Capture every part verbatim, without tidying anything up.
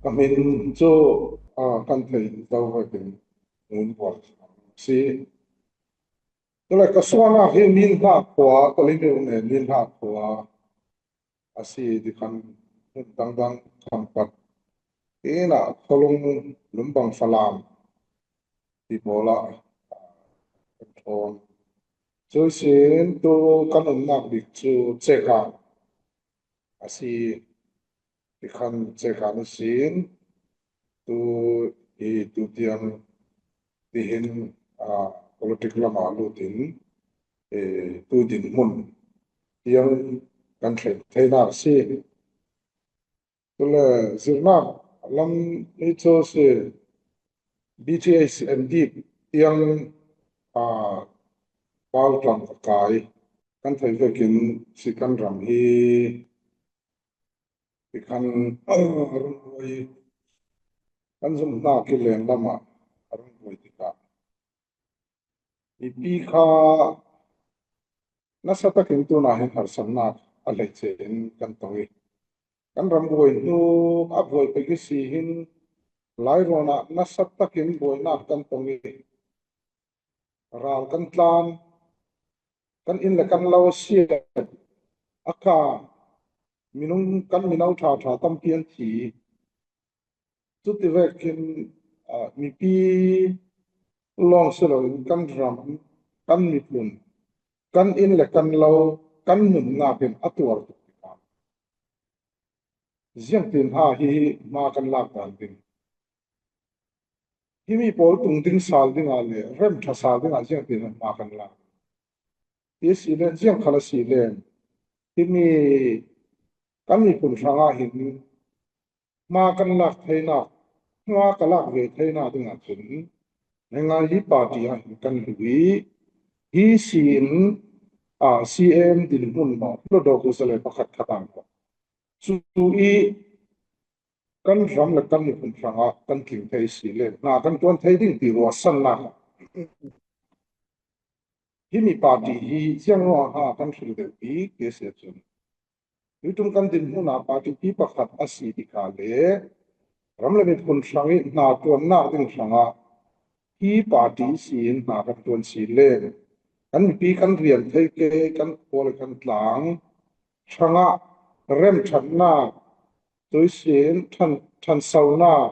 Ka hmin chu, a, kan thei zo vekin Ngun Vual si. Tule ka suahna hi Minhla khua, ka limiu ne Minhla khua a si ti khan hun dangdang khampat ina Kholung, Lumbang, Falam ti pawla kan thawn. Chu sin tu kan umnak bik chu Chekan a si ti khan Chekan a sin tu i tu tiang tihin, a, politic lama lutin, e, tu dinhmun tiang kan thlen theinak a si. Tule zirnak lam hi chu si, B T H M D tiang, a, pal tlang ka kai kan thei vekin si kan ram hi ti khan, a, rungruai kan zumhnak i leng lamah a rungruai tikah mipi kha nasa takin tunah hin harsatnak a hleice in kan tong i, kan ram buai hnu a buai pek i si hin lairuanah nasa takin buainak kan tong i, ral kan tlan, kan inn le kan lo a siat, a ka minung kan mino ṭha ṭha tampi an thi. Cuti vekin, a, mipi lawng si loin kan ram, kan miphun, kan inn le kan lo, kan nunnak in a tuar tuk tikah ziangtin ha hi hma kan lak dan ding? Himi pawl tung ding sal dinga le remṭha sal dinga ziangtin ha hma kan lak? Ti si le ziang khal a si le himi kan miphun hrangah hin hma kan lak theinak, hma ka lak ve theinak dingah cun, hei ngai hi party ah hin kan hlu i, hi si in, a, C M dinhmun maw, hlawdawk uh zale pakhat khat ang maw, cu i kan ram le kan miphun hrangah kan tling thei si le hna kan tuan thei ding ti ruahsannak ah himi party hi ziang ruangah kan hril deuh bik ti a si ahcun, tuiṭum kan dinhmun ah party pi pakhat a si tikah le ram le miphun hrang i hna tuannak ding hrangah hi party si in hna kan tuan si le kan mipi kan rian thei ke, kan khua le kan tlang hrangah remṭhatnak, tuisin ṭhan, ṭhansonak,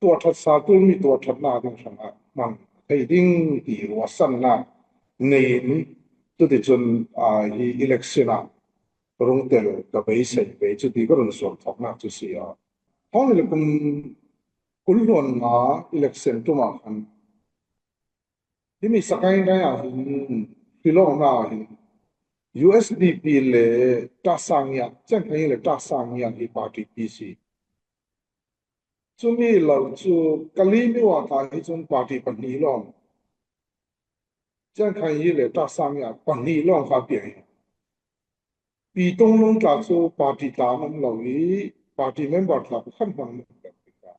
tuahṭhat sal, tulmi tuahṭhatnak ding hrangah hman thei ding ti ruahsannak nei in, cuticun, aa, hi election ah rung tel ka beisei ve, cuti ka run sual thawknak cu si a. Thawng hnih le kum kul hluan nga election ṭum ah khan himi Sagaing Rai ah hin, Shillong ah hin U S D P le Ṭahsang Ngiat, Chiang Kai-shek le Ṭahsang Ngiat hi party pi si. Cumi lo cu Kalaymyo ah kha hi cun party pahnih lawng, Chiang Kai-shek le Ṭahsang Ngiat pahnih lawng kha piang hi. Pi Tung Lung tla cu party tla an um lo i, party member tla pakhat hmang an um lo tikah,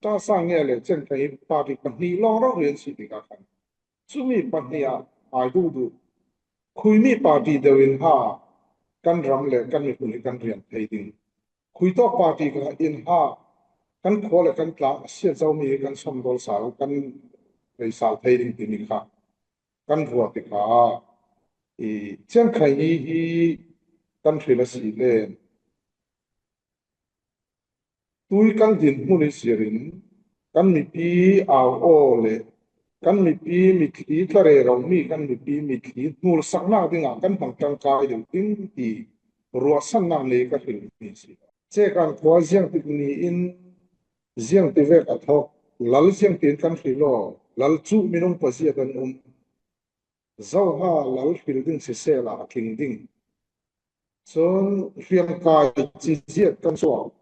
Ṭahsang Ngiat le Chiang Kai-shek party pahnih lawng rori an si tikah khan, cumi pahnih ah aa duhduh, khuimi party deuh in ha kan ram le kan miphun hi kan rian thei ding, khuitawk party kha in ha kan khua le kan tlang a siat zomi hi kan sawmdawl sal, kan rei sal thei ding timi kha kan ruah tikah, i, Chiang Kai-shek hi kan hril a si le, tui kan dinhmun i sirin kan mipi au aw le kan mipi mitthli tla rero mi, kan mipi mitthli hnulsaknak dingah kan hmang ṭangkai deuh ding ti ruahsannak nei ka hrilmi a si. Chekan khua ziangtik ni in ziangtivek a thawk, lal ziangtin kan hril aw, lal cu minung paziat an um. Zoha lal hril ding sisehla a tling ding. Cun hriamkai ciziat kan suak.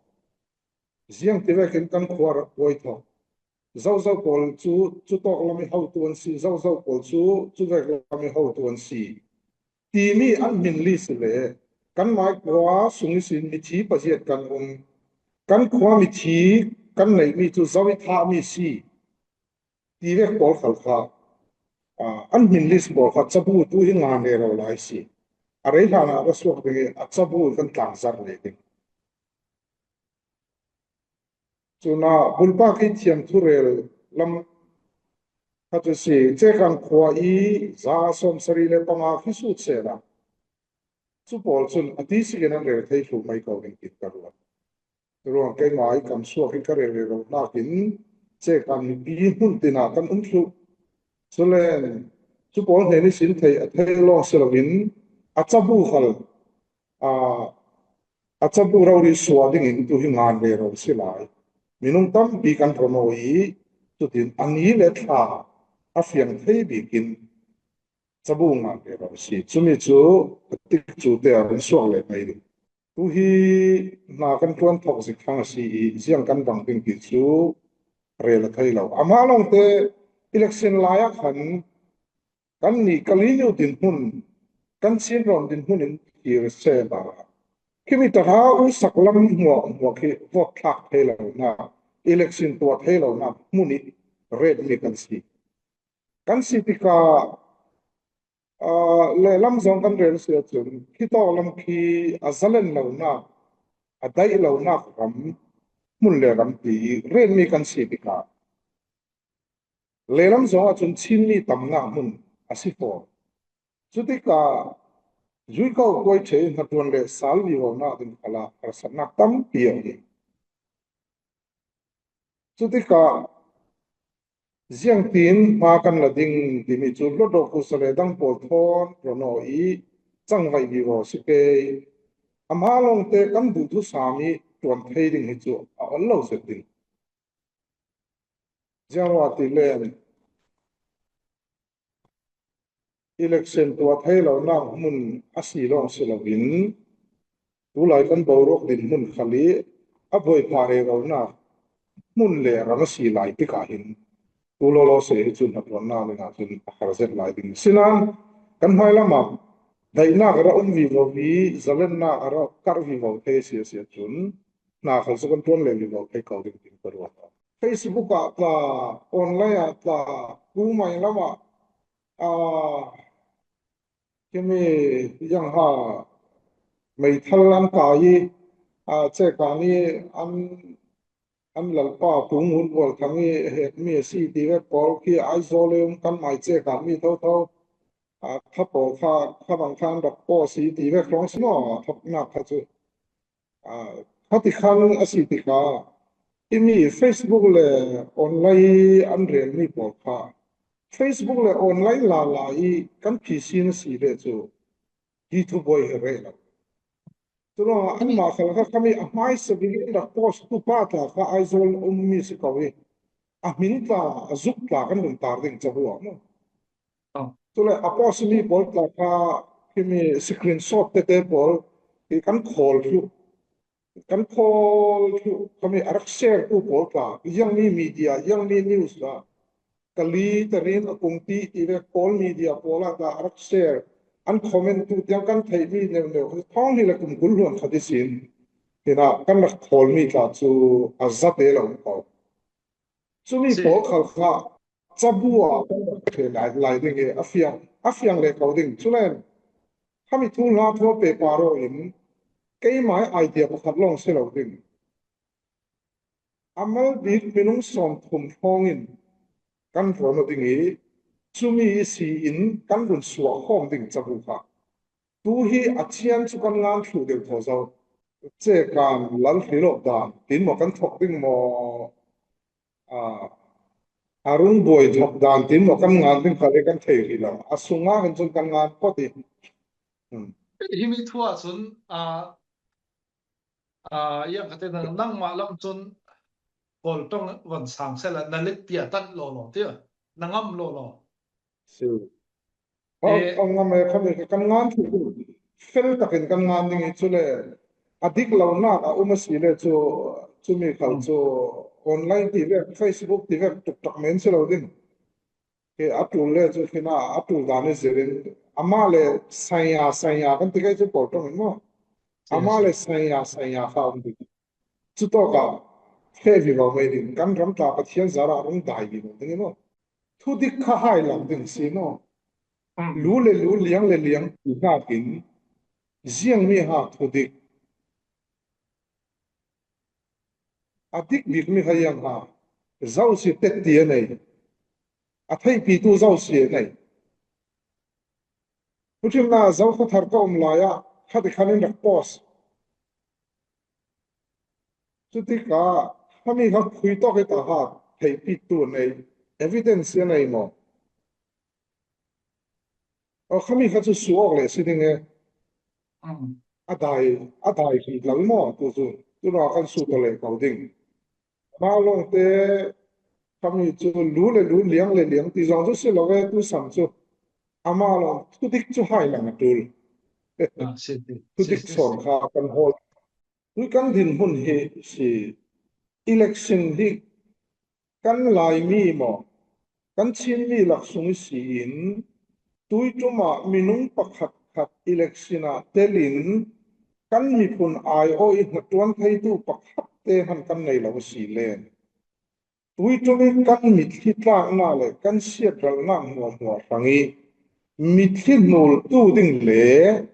Ziangtivekin kan khua rak puai thawk. Zozo pawl cu cutawk lam i hotu an si, zozo pawl cu cuvek lam i hotu an si timi an hmin list le kan mai khua sung ihsin mithi paziat kan um. Kan khua mithi kan neihmi cu zo i thahmi si tivek pawl khal kha, aa, an hmin list pawl kha cabu tu hi ngan rero lai si. A rei hlanah a suak ding i a cabu kan tlangzar leh ding. Cun a bulpak i thiam thu rel lam kha cu si, Cekan khua i za sawmsarih le panga khi sut sehla cu pawl cun a ti sikin an rel thei thluh mai ko ding in ka ruat. Ruang keimah i kam suak hi ka rel rero nakin Cekan mipi hmun tinah kan um thluh. Culen cu pawl hnen ihsin thei a thei lawng si loin a cabu khal, aa, a cabu rori suah dingin tu hi ngan rero si lai. Minung tampi kan ron aw i cutin a ni le thla a fiang thei bikin cabu ngan rero si. Cumi cu a tik cu te a run suak le mai ding. Tu hi hna kan ṭuan thawk zik thang a si i ziang kan bang ding ti cu rel a thei lo. Amah lawngte election lai ah khan kannih Kalinu dinhmun, kan Chin rawn dinhmun in thir sehla, khimi tahra u sak lam hmuahhmuah khi vote thlak thei lonak, election tuah thei lonak hmun i retmi kan si. Kan si tikah, aa, lehlam zong kan rel si ahcun, khitawk lam khi a zalen lonak, a daih lonak ram, hmun le ram ti i retmi kan si tikah, lehlam zong ahcun Chinmi tamnak hmun a si fawn. Cutikah zuiko kuai ṭhe i hnaṭuan le sal vivonak ding khalah harsatnak tampi a um. Cutikah ziangtin hma kan la ding timi cu hlawtdawh khusa le dang pawl thawn ron aw i cangvaih vivo si ke. Amah lawngte kan duh thusam i ṭuan thei ding hi cu a ol lo zet ding. Ziangruah ti len election tuah thei lonak hmun a si lawng si loin, tulai kan boruak dinhmun khal i a buaipha rero nak hmun le ram a si lai tikah hin, tu lawlaw se hi cun hnaṭuannak dingah cun a har zet lai ding. Sinain kan hmailam ah daihnak a rak um vivo i zalennak a rak karh vivo thei a si a si ahcun, hna khal cu kan ṭuan le vivo thei ko ding tiin ka ruat. Facebook ah tla, online ah tla, kumai lam ah, aa, khimi yang ha meithal an kai i, aa, Cekan i an, an lalpa Pu Ngun Bual Thang i hetmi a si ti vek pawl khi Aizawl i um kan mai Cekan mi thotho, aa, kha pawl kha, kha bang kha an rak paw si ti vek hrawng si maw, a thawknak kha cu. Aa, khati khan a si tikah, himi Facebook le online an relmi pawl kha, Facebook le online lala i kan phisin a si ve cu hi thubuai hi reh lo. Curuangah anmah khal kha khami a hmaisa bik in rak post tu pa tla kha Aizawl ummi si ko i a hmin tla, a zuk tla kan run tar ding cabu ah maw? Cule a post mi pawl tla kha khimi screenshot tete pawl hi kan khawl thluh, kan khawl thluh khami a rak share tu pawl tla, ziangmi media, ziangmi news ah, kali tarin a kung ti ti vek pawl media pawl ah tla a rak share, an comment tu tiang kan theihmi neuhneuh, thawng hi le kum kul hluan khat ihsin hinah kan rak khawlmi tla cu a zate lo ko. Cumi pawl khal kha cabu ah kan rak thei lai, lai ding i a fiang, a fiang le ko ding. Culen khami thu hla thu a pehpar aw in keimah idea pakhat lawng si lo ding. A mal bik minung sawmthum hrawng in kan ruah aw ding i cumi si in kan run suah khawm ding cabu kha. Tu hi a thian cu kan ngan thluh deuh thaw zo. Cekan lal hril awk dan tin maw kan thawk ding maw? Aa, a rung buai thawk dan tin maw kan ngan ding kha le kan thei rih lo. A sungah hin cun kan ngan phawt i. Hmm. Himi thu ah cun, aa, aa, yang kha te nang, nangmah lam cun Kawl ṭong van sang sehla na let piah tan lawlaw tiah na ngam lawlaw. Si. Eh, a ngam e, khami kan ngan thluh ding. Fel takin kan ngan ding i cule a dik lonak a um a si le cu, cumi khal cu online ti vek, Facebook ti vek tuktak men si lo ding. Ke a ṭul le cu khin ah a ṭul dan i zir in amah le saya, saya kan ti kai cu Kawl ṭong in maw? Amah le saya, saya kha um ding. Cutawkah feh vivo mai ding, kan ram tla Pathian zarah rung dai vivo ding i maw? Thudik kha hai lam ding si maw? Lu le lu, liang le liang ti hnakin ziangmi ha thudik. A dik bik mi hai ang ha. Zosia tetti a nei. A theipitu zosia a nei. Thuthimna Zo Khaw Thar ka um lai ah, khat i khan in rak post. Chuti ka, khami kha khui tawk hi ta ha, theipitu a nei. Evidence a nei maw? Aw, khami kha chu su awk leh si ding e. A dai, a dai hi lo maw, tu chu. Tu naw kan su tawh leh ko ding. Ama lawngte khami chu lu le lu, liang le liang ti zawng chu si lo e, tu sam chu. Ama lawng thudik chu hai lang a tul. Thudik sawn kha kan hawl. Tui kan dinhmun hi si, election hi kan Laimi maw, kan Chinmi lak sung i si in, tui ṭum ah minung pakhat khat election ah telin kan miphun aiawh i hnaṭuan theitu pakhat te hman kan nei lo a si len, tui ṭum i kan mitthli tlakna le kan siatralna hmuahhmuah hrang i mitthli hnultu ding le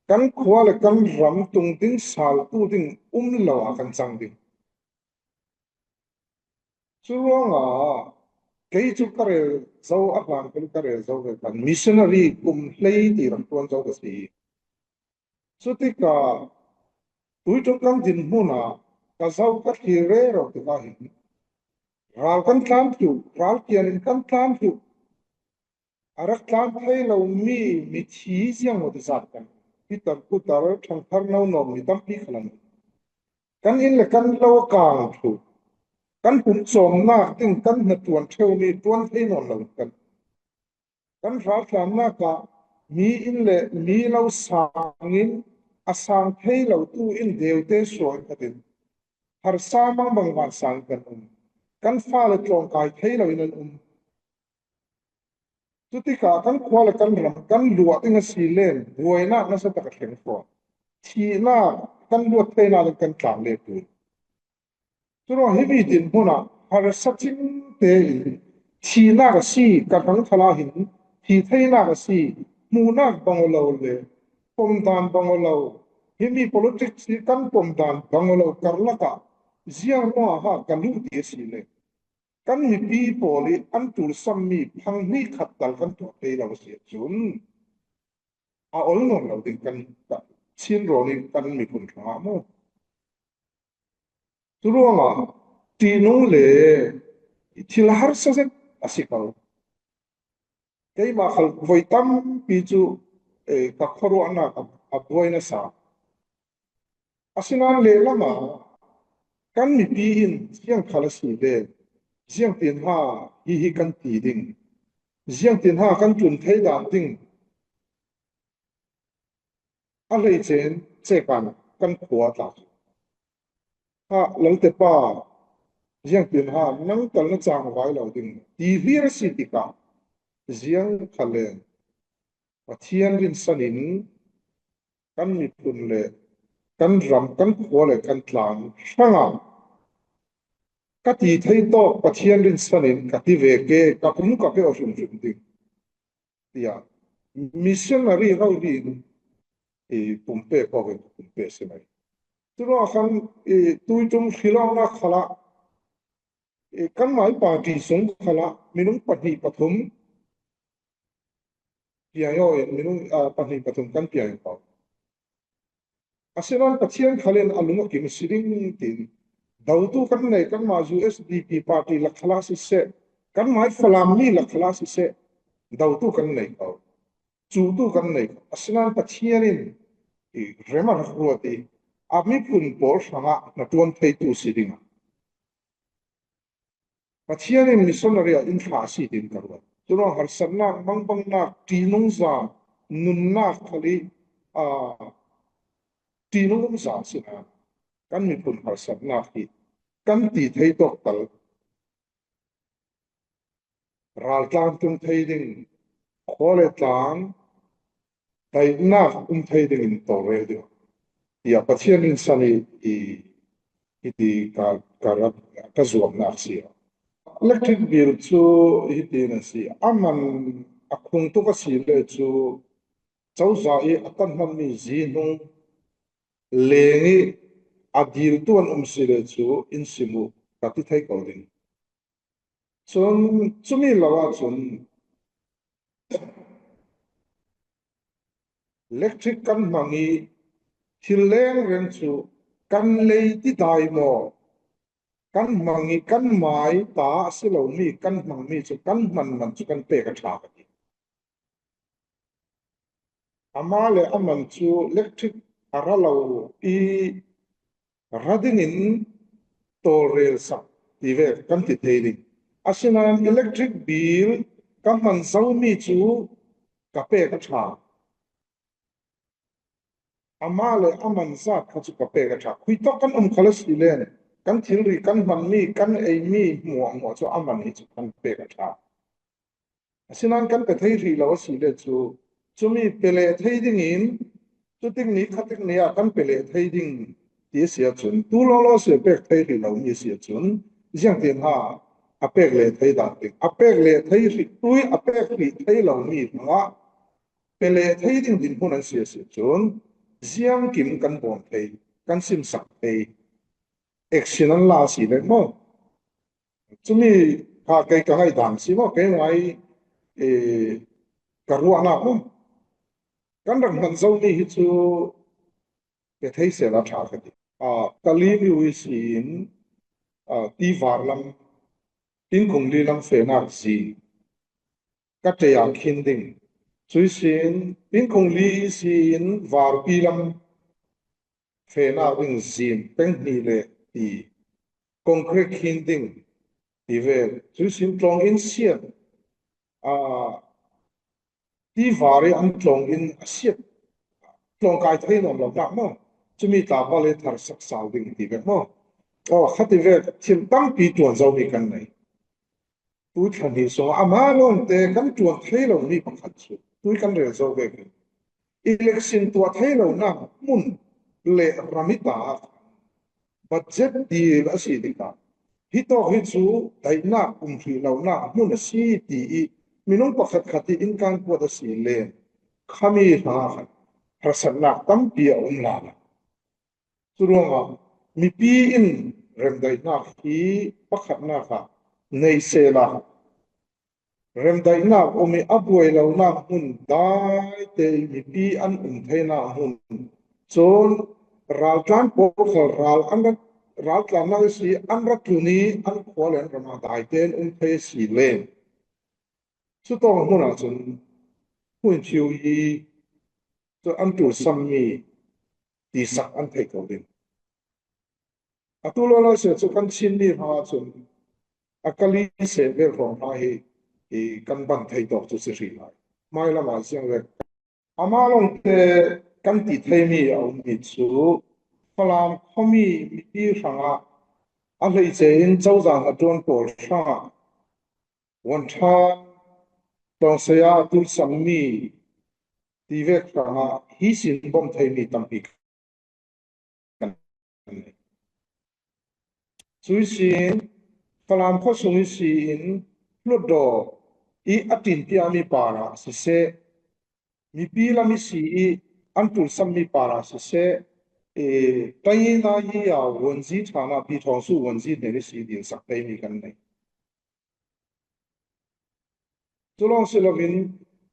kan khua le kan ram tung ding saltu ding um lo a kan chang ding. Chu ruangah kei chu ka rel zo, a hlan kul ka rel zo ve kan, missionary kum hlei ti ram ṭuan zo ka si. Chuti ka tui ṭum kan dinhmun ah ka zo ka thlir rero tikah hin ral kan tlan thluh, ral kian in kan tlan thluh. A rak tlan thei lo mi, mithi ziang maw ti zat kan, pitar putar, ṭhangthar no nawm mi tampi kha lo. Kan inn le kan lo a kang thluh, kan pumcawmnak ding kan hnaṭuan ṭheu mi ṭuan thei nawn lo kan. Kan raltlannak ah mi inn le mi lo sangin a sang thei lo tu in deute suai khatin harsa mangbang van sang kan um. Kan fale tlawngkai thei lo in an um. Chutikah kan khua le kan ram kan luah ding a si len buainak nasa tak a thleng fawn. Thihnak kan luat theihna ding kan tlan le tu. Curuang himi dinhmun ah harsa cingte in thihnak a si, ka hrang khala hin thi theinak a si, hmuhnak bang aw lo le pawmdan bang aw lo, himi politics hi kan pawmdan bang aw lo karlak ah ziang ruangah ha ka luh ti a si le kan mipi pawl i an tulsam mi phang hnih khat tal kan tuah thei lo a si ahcun a ol nawn lo ding kan, kan Chin rawn i kan miphun hrangah maw? Curuangah ṭihnung le thil harsa zet a si ko. Keimah khal voi tampi cu, eh, ka khuaruahnak a, a buai nasa. Asinain lehlamah kan mipi in ziang khal a si le ziangtin ha hihi kan ti ding, ziangtin ha kan tlun thei dan ding, a hleice in cekan kan khua tla. Ha, Lalte pa, ziangtin ha nang tal na cang vai lo ding ti hlir a si tikah ziang khal le Pathian rinsan in kan miphun le kan ram, kan khua le kan tlang hrangah ka ti thei tawk Pathian rinsan in ka ti ve ke, ka kum ka pe aw hrimhrim ding, tiah missionary ho hi in i pumpek aw in pumpek si mai. Curuangah khan i tui ṭum hrilawknak khalah i kanmah i party sung khalah minung pahnih pathum piang aw in minung, ah, pahnih pathum kan piang aw. Asinain Pathian khal in a lung a kim a si ding tiin dotu kan nei, kanmah U S D P party lak khalah siseh, kanmah i Falam mi lak khalah siseh, dotu kan nei ko, cutu kan nei ko. Asinain Pathian in i rem a rak ruat i a miphun pawl hrangah hnaṭuan theitu si dingah Pathian in missionary ah in thlah a si tiin ka ruat. Curuang harsatnak, mangbangnak, ṭihnungza, nunnak khal i, aa, ṭihnung umza a si nain kan miphun harsatnak hi kan ti thei tawk tal. Raltlang tum thei ding, khua le tlang daihnak um thei dingin tawlrel ding, tiah Pathian rinsan i, i, i ti ka, ka rak, ka zuamnak si. Electric bill cu hitin a si. A man a khung tuk a si le cu cozah i a tan hmanmi zi hnung leng i a dil tuan um si le cu in sim uh ka ti thei ko ding. Cun cumi lo ahcun electric kan hmang i thil lengreng cu kan lei ti dai maw? Kan hmang i kan mai ta a si lomi kan hmangmi cu kan hmanman cu kan pek a ṭha ka ti. Amah le a man cu electric a ra lo i ra dingin tawlrel sak ti ve kan ti thei ding. Asinain electric bill ka hman zomi cu ka pek a ṭha. Amah le a man zat kha cu ka pek a ṭha. Khui tawk kan um khal a si len kan thilri kan hmanmi kan eimi hmuahhmuah cu a man hi cu kan pek a ṭha. Asinain kan pe thei hrih lo a si le cu cumi pe leh thei dingin cutik ni khatik ni ah kan pe leh thei ding ti a si ahcun tu lawlaw si a pek thei hrih lomi a si ahcun ziangtin ha a pek leh thei dan ding a pek leh thei hrih tui a pek hrih thei lomi hnangah pe leh thei ding dinhmun an si a si ahcun ziangkim kan bawm thei kan simsak thei action an la a si le maw? Cumi kha kei ka ngaihdan si maw? Kei ngai, eh, ka ruahnak maw? Kan rak hman zomi hi cu pe thei sehla ṭha ka ti. Ah, Kali mi ui si in, ah, tivar lam, Pingkung li lam fehnak zin ka ṭei a khin ding. Cui sin Pingkung li si in Varpi lam fehnak ding zin peng hnih le ti concrete khin ding ti ve. Cui sin tlawng in siat, aa, tivar i an tlawng in a siat tlawng kai thei nawn lo hlah maw? Cumi tla bal i thar sak sau ding ti ve maw? Aw, kha ti ve thil tampi ṭuan zomi kan nei. Tui thla hnih sungah amah lawngte kan ṭuan thei lomi pakhat cu tui kan rel zo vekin election tuah thei lonak hmun le ram i ta ah budget dil a si tikah hitawk hi cu daihnak um hrih lonak hmun a si ti i minung pakhatkhat i innkan kuat a si len khami hrangah khan harsatnak tampi a um lala. Curuangah mipi in remdaihnak hi pakhatnak ah neih sehla remdaihnak um i a buai lonak hmun daite i mipi an um theinak hmun cun raltlan pawl khal ral an rat, raltlannak i si an rat tlun i an khua le an ram ah daite an um thei a si len. Cutawk hmun ahcun hmuin thiu i cu an ṭulsammi tisak an theih ko ding. Atu lawlaw si cu kan Chinmi hna cun a Kali seh vel hrawng hna hi, hi kan ban thei tawk cu si hrih lai. Mailam ah ziang ve. Amah lawngte kan ti theimi a ummi cu Falam khuami mipi hrangah a hleice in cozah hnaṭuan pawl hrangah Wanṭha tlawngsei ah a tulsammi tivek hrangah hi sin bawmh theimi tampi kan nei. Cui sin Falam khuasung i si in hlutdaw i a ṭinpiakmi parah siseh, mipi lam i si i an tulsammi parah siseh, e, taina hi a wanzi ṭhan ah Pi Thawng Su wanzi hnen i si dinsak teimi kan nei. Cu lawng si loin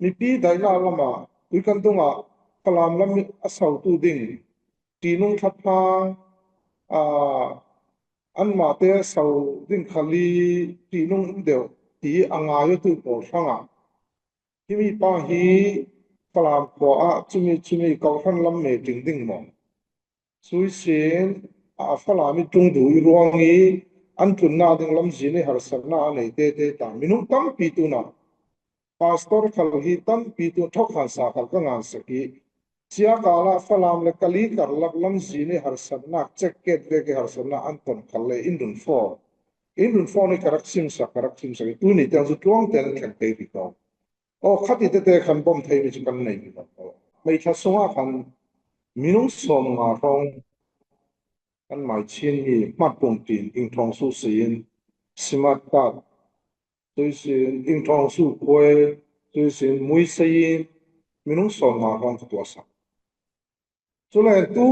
mipi daihnak lamah tui kan dungah Falam lam a sautu ding ṭihnung thlaphang, aa, anmahte a sau ding khal i ṭihnung um deuh ti a ngai awtu pawl hrangah himi pa hi Falam khua ah cumi cumi kawhhran lam meeting ding maw? Cui sin a Falam i tlung duh i ruang i an tlunnak ding lamzin i harsatnak a nei tete ta minung tampi tunah pastor khal hi tampi tu thawkhan sa khal ka ngansak i cia kal ah Falam le Kali karlak lamzin i harsatnak cekket vek i harsatnak an ton khal le in run faw in run faw ni ka rak simsak ka rak simsak i tuni tiang cu tluang ten thleng te ri ko. Aw, khat i tete khan bawmh theimi cu kan nei mi lo. Meithla sungah khan minung sawm nga hrawng kan mai Chinmi hmatpung ṭin Ing Thawng Su si in, Simat Kat, tui sin Ing Thawng Su Khuai, tui sin Mui Sei in minung sawm nga hrawng ka tuahsak. Cule tu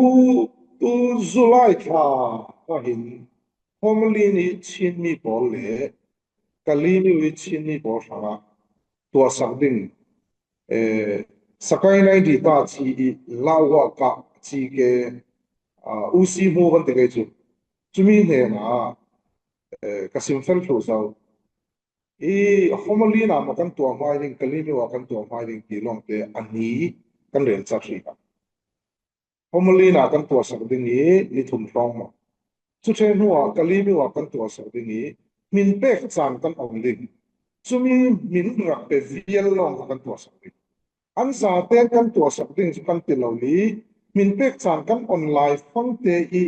Tu July thla ah hin Homolin i Chinmi pawl le Kalemyo i Chinmi pawl hrangah tuahsak ding, eh, Sakainai Dita ci i Lauhuaka ci ke, ah, U C hmu kan ti kei cu. Cumi hnenah, eh, ka simfel thluh zo. I Homolin ah maw kan tuah hmai ding, Kalemyo ah kan tuah hmai ding ti lawngte a ni kan rel cat hrih a. Homolin ah kan tuahsak ding i ni thum hrawng maw. Cu ṭheh hnuah Kalemyo ah kan tuahsak ding i hmin pek caan kan ong ding. Cumi hmin rak pe vial lawng kha kan tuahsak ding. An zaten kan tuahsak ding cu kan ti lo i hmin pek caan kan ong lai fangte i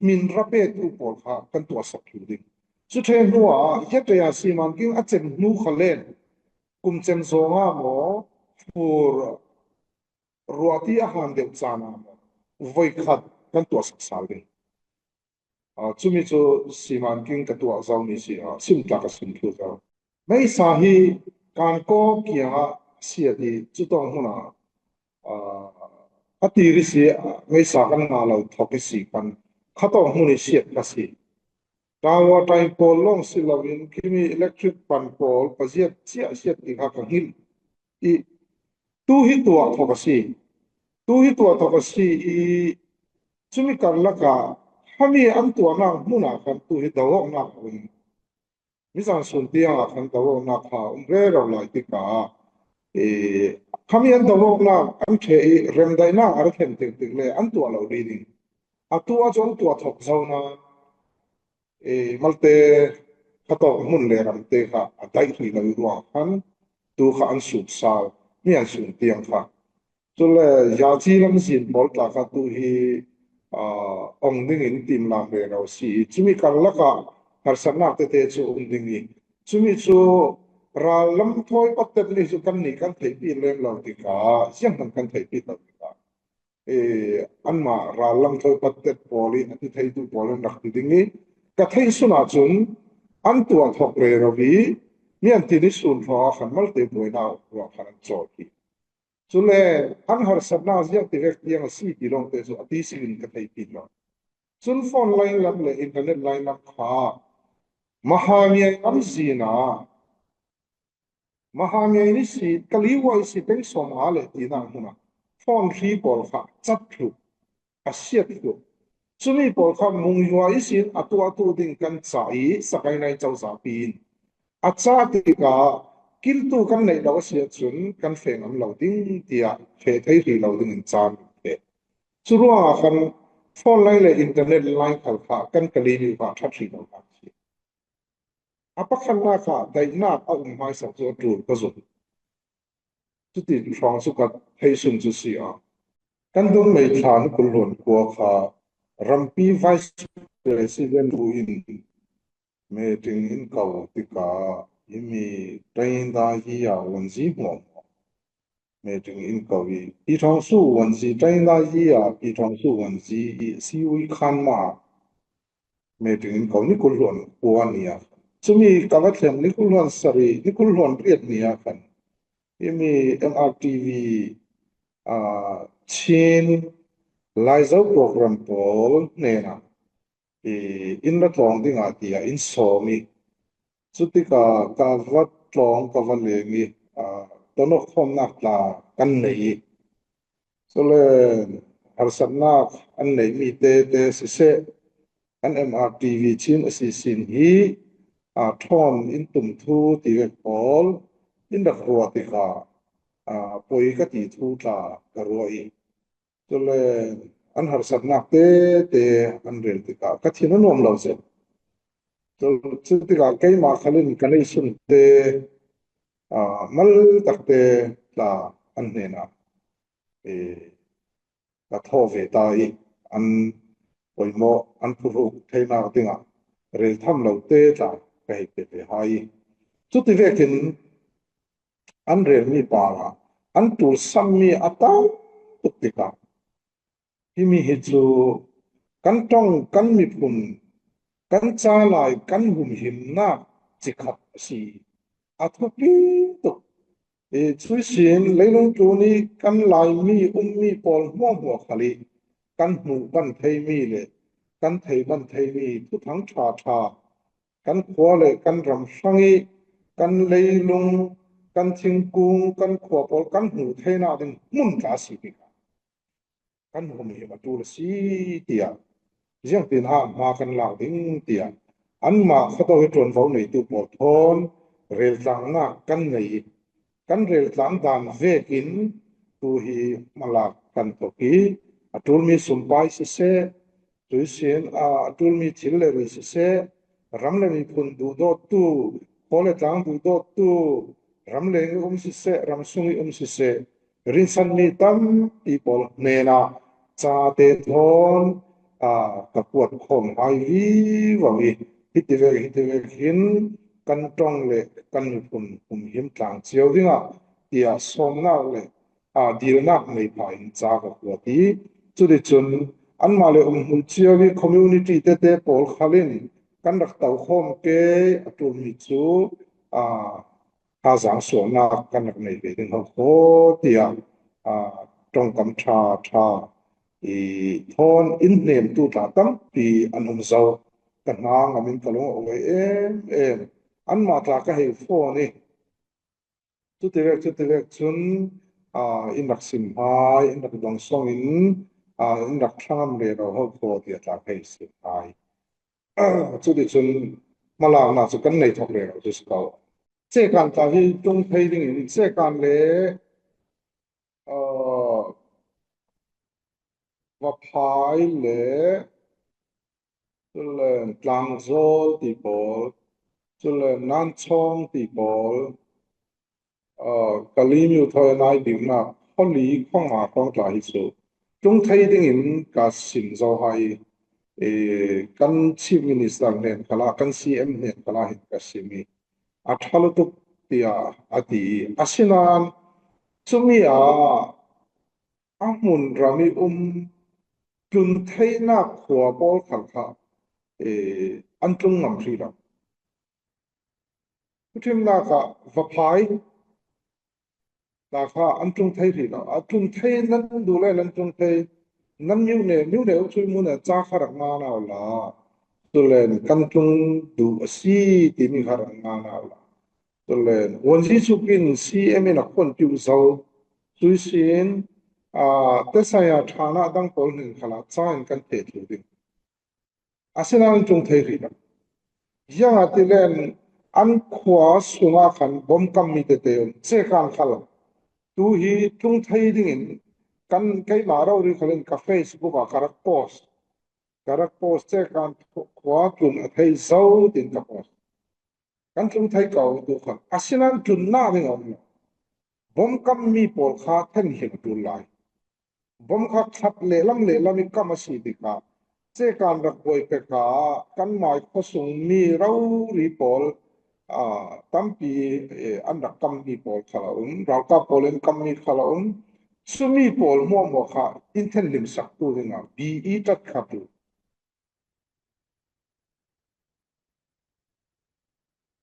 hmin ra petu pawl kha kan tuahsak thlu ding. Cu ṭheh hnuah hiaṭhei ah Siman King a cem hnu kha len kum cem zong ah maw, fur ruahti a han deuh caan ah maw, voikhat kan tuahsak sal ding. Ah, cumi cu Siman King ka tuah zomi si, ah, sim tlak a sim thlu zo. Meisa hi Kankaw kiangah siat i cutawng hmun ah, ah, a tir i si, ah, meisa kan ngah lo thawk i si khan khatawk hmun i siat ka si. Tawa ṭai pawl lawng si loin khimi electric pan pawl paziat ciah siat ti kha ka hngilh i tu hi tuah thawk a si. Tu hi tuah thawk a si i cumi karlak ah khami an tuahnak hmun ah khan tu hi do awknak a um. Mizan sun tiang ah khan do awknak kha um rero lai tikah, eh, khami an do awknak an ṭheh i remdaihnak a ra thlen tiktik le an tuah lo rih ding. Atu ah cu an tuah thawk zo nain, eh, malte khatawk hmun le ramte kha a daih hrih lo i ruang khan tu kha an suk sal, mi an suk tiang kha. Cule yaci lamzin pawl tla kha tu hi, ah, ong dingin timlam rero si i cumi karlak ah harsatnak tete cu um ding i cumi cu ral lam thawi pattet mi cu kannih kan theihpi lem lo tikah, zianghman kan theihpi lo tikah, eh, anmah ral lam thawi pattet pawl i a ti theitu pawl in rak ti ding i ka theih sun ahcun an tuah thawk rero i mi an ti ni sun hrawng ah khan malte buainak ruah khan an cawl hi. Cule an harsatnak ziang ti vek tiang a si ti lawngte cu a ti singin ka theihpi lo. Cun phone line lam le internet line lam kha Mahamyai lamzin ah, Mahamyai ni si, Kaliwa i si peng sawm a le tinak hmun ah phone hri pawl kha a cat thluh, a siat thluh. Cumi pawl kha Mungyua ihsin a tuahtu ding kan cah i Sakainai cozah pi in a cah tikah kiltu kan neih lo a si ahcun kan feh ngam lo ding tiah feh thei hrih lo dingin caan kan feh. Cu ruangah khan phone line le internet line khal kha kan Kalemyo kha ṭhat hrih lo kha a si. A pakhatnak kha daihnak a um hmaisa cu a ṭul ka zumh. Cuti hrawng cu ka theih sun cu si a. Kan dungmei thla ni kul hluan kua kha rampi vice president bu in meeting in ko tikah himi Tainda yi a wanzi hmuahhmuah meeting in ko i, Pi Thawng Su wanzi, Tainda yi a Pi Thawng Su wanzi i si ui khan ma meeting in ko ni kul hluan kua ni a. Cumi ka va thlen ni kul hluan sarih, ni kul hluan riat ni a khan himi M R T V, ah, Chin Laizo program pawl hnenah i in ra tlawng dingah tiah in sawm i cutikah ka va tlawng ka va leng i, ah, tonok khawmnak tla kan nei i cule harsatnak an neihmi tete siseh kan M R T V Chin a si sin hi, ah, ṭhawn in tum thu ti vek pawl in rak ruah tikah, ah, poi ka ti thu tla ka ruah i cule an harsatnak tete an rel tikah ka thin a nuam lo zet. Cu, cutikah keimah khal in ka neihsun te, aa, mal takte tla an hnenah, ee, ka thawh ve ta i an poimawh, an phuhruk theinak dingah rel tham lo te tla ka hei pe ve hai. Cuti vekin an relmi parah an ṭulsammi a tam tuk tikah himi hi cu kan ṭong, kan miphun, kan ca lai, kan humhimnak cikhat a si. A thupi tuk. I, cuih sin leilung tlun i kan Laimi ummi pawl hmuahhmuah khal i kan hmuh ban thei mi le kan thei ban thei mi thuthang ṭha ṭha, kan khua le kan ram hrang i kan leilung, kan thingkung, kan khua pawl kan hmuh theihna ding hmun tla si hi. Kan humhim a ṭul a si, tiah, ziangtin ah hma kan lak ding, tiah anmah khat aw hi ṭuanvo neitu pawl thawn reltlangnak kan nei. Kan reltlang dan vekin tu hi hmalak kan thawk hi. A ṭulmi sumpai siseh, tuisin a ṭulmi thil le ri siseh, ram le miphun duhdawttu, khua le tlang duhdawttu, ram leng i um siseh, ram sung i um siseh, rinsan mi tampi pawl hnenah chate thawn, aa, ka kuat khawm hai vivo i, hitivek, hitivek hin kan ṭong le kan miphun humhim tlang cio dingah, tiah sawmnak le, aa, dilnak nei pha in cha ka kuat i, cuticun anmah le um hmun cio i community tete pawl khalin kan rak to khawm ke a ṭulmi cu, aa, thazaang sualnak kan rak nei ve ding ho khaw, tiah, aa, ṭongkam ṭha ṭha i thawn in hnemtu tla tampi an um zo. Ka hna ngam in ka lung a uai em em. Anmah tla ka hei phone i, cutivek, cutivek cun, aa, in rak sim hai, in rak dong song in, aa, in rak ṭhangam rero ho khaw, tiah tla ka hei sim hai. Cuticun hmalaknak cu kan nei thawk rero cu si ko. Cekan tla hi tlung thei dingin Cekan le, aa, Vaphai le, culen Tlangzawl ti pawl, culen Nanchawng ti pawl, aa, Kalimiu thawi a nai dingnak khawli khuanga hrawng tla hi cu tlung thei dingin ka sim zo hai. Ee, kan Chief Minister hnen khalah, kan C M hnen khalah hin ka sim i, a ṭha lutuk, tiah a ti. Asinain cumi ah a hmun ram i um tlun theinak khua pawl khal kha, ee, an tlung ngam hrih lo. Thuṭhimnak ah Vaphai tla kha an tlung thei hrih lo. A tlung thei, nan duh le nan tlung thei, nan miu ne, miu ne u cui mu ne ca kha rak ngan au la. Culen kan tlung duh a si timi kha rak ngan au la. Culen Wanzi Suk in C M in a khuan piu zo. Cuisin, aa, tesaya ṭhana dang pawl hnen khalah ca in kan theh thlu ding. Asinain an tlung thei hrih lo. Ziangahtile an khua sungah khan bom kam mi tete um, Cekan khal. Tu hi tlung thei dingin kan keimah rori khalin ka Facebook ah ka rak post. Ka rak post, Cekan khua tlun a thei zo tin ka post. Kan tlung thei ko tu khan. Asinain tlunnak ding a um lo. Bom kam mi pawl kha thenhim a ṭul lai. Bom kha khat lehlam lehlam i kam a si tikah Cekan rak buai pek ah kan mai khuasung mi rori pawl, aa, tampi, ee, an rak kam mi pawl khal a um, ralkap pawl in kam mi khal a um. Cumi pawl hmuahhmuah kha in thenhim saktu dingah bi i ṭat kha tu.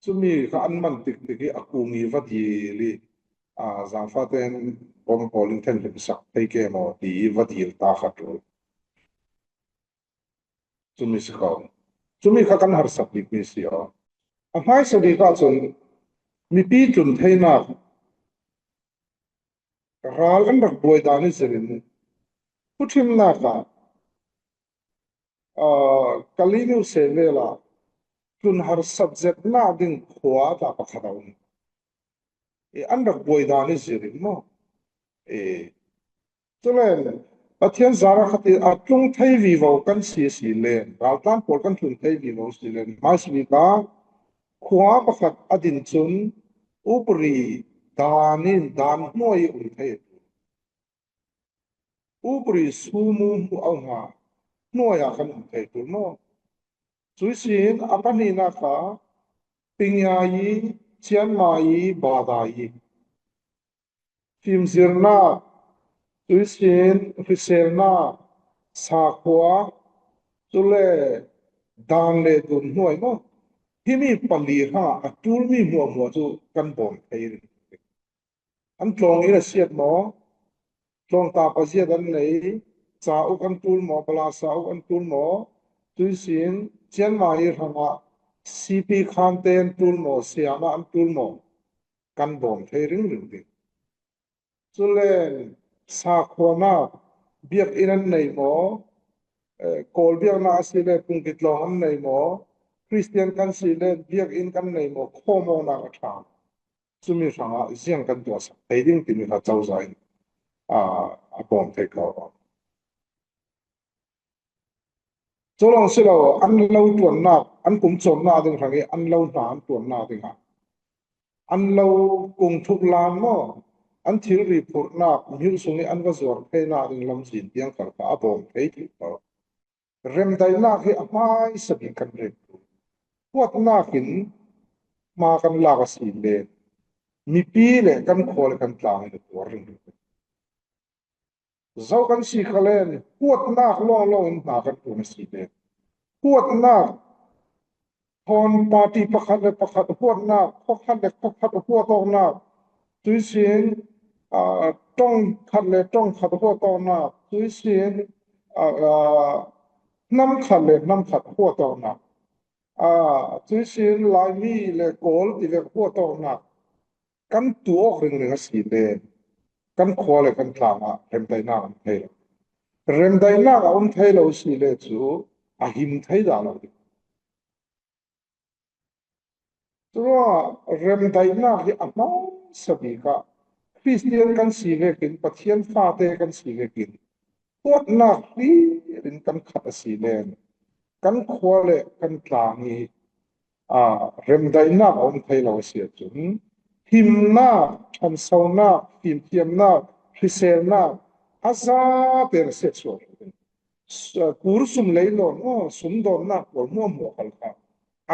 Cumi kha an man tiktik i a kung i va dil i, aa, zangfate in bom pawl in thenhim sak thei ke maw ti i va dil ta kha ṭul. Cumi si ko. Cumi kha kan harsat bik mi si aw. A hmaisa bik ahcun mipi tlun theinak ral an rak buai dan i zirin thuṭhimnak ah, aa, Kalimiu se vel ah tlun harsat zetnak ding khua tla pakhat a um. I an rak buai dan i zirin maw? I, culen Pathian zara khat i a tlung thei vivo kan si a si len, raltlan pawl kan tlun thei vivo si len, hmaisa bik ah khua pakhat a din cun upri dan in dan hnuai i um thei a ṭul. Upri sumu hmuh auhna hnuai ah kan um thei ṭul maw? Cuisin a pahnihnak kha Pingyai, Chianmai, Badai, fimzirnak, cuisin hriselnak, sakhua, cule dan le dun hnuai maw? Himi pali hrangah a ṭulmi hmuahhmuah cu kan bawm thei rih. An tlawng in a siat maw? Tlawng ta paziat an nei, cauk an tul maw, bala cauk an tul maw, tuisin Chiang Mai hrangah C P Khan te an tul maw, Siam ah an tul maw, kan bawm thei ringring ding. Culen sakhuana biakinn an nei maw, eh, Kawl biakna a si le Pungkitlawng an nei maw, Christian kan si le biakinn kan nei maw, khawmawknak a ṭha. Cumi hrangah ziang kan tuahsak thei ding timi kha cozah in, ah, a bawm thei ko. Cu lawng si lo, an lo ṭuannak, an kum cawnnak ding hrang i an lo hna an ṭuannak dingah an lo kung thuk lan maw, an thilri phurhnak hmil sung i an va zuar theinak ding lamzin tiang khal kha a bawm thei ti ko. Remdaihnak hi a hmaisa bik kan rem. Huatnak in hma kan lak a si le mipi le kan khua le kan tlang in a tuar ringring. Zo kan si kha len huatnak lawnglawng in hna kan ṭuan a si len huatnak, thawn party pakhat le pakhat huatnak, khua khat le khua khat huat awknak, tuisin, aa, ṭong khat le ṭong khat huat awknak, tuisin, aa, aa, hnam khat le hnam khat huat awknak, aa, tuisin Laimi le Kawl tivek huat awknak, kan tuah awk ringring a si le kan khua le kan tlang ah remdaihnak a um thei lo. Remdaihnak a um thei lo si le cu a him thei dah lo ding. Curuangah remdaihnak hi a hmaisa bik ah Khristian kan si vekin, Pathian fate kan si vekin, huatnak hlir in kan khat a si len kan khua le kan tlang hi, aa, remdaihnak a um thei lo a si ahcun, himnak, ṭhansonak, fimthiamnak, hriselnak a zate in a siatsuah ṭhu ding. Kur sum lei lawn, aw, sumdawnnak pawl hmuahhmuah khal kha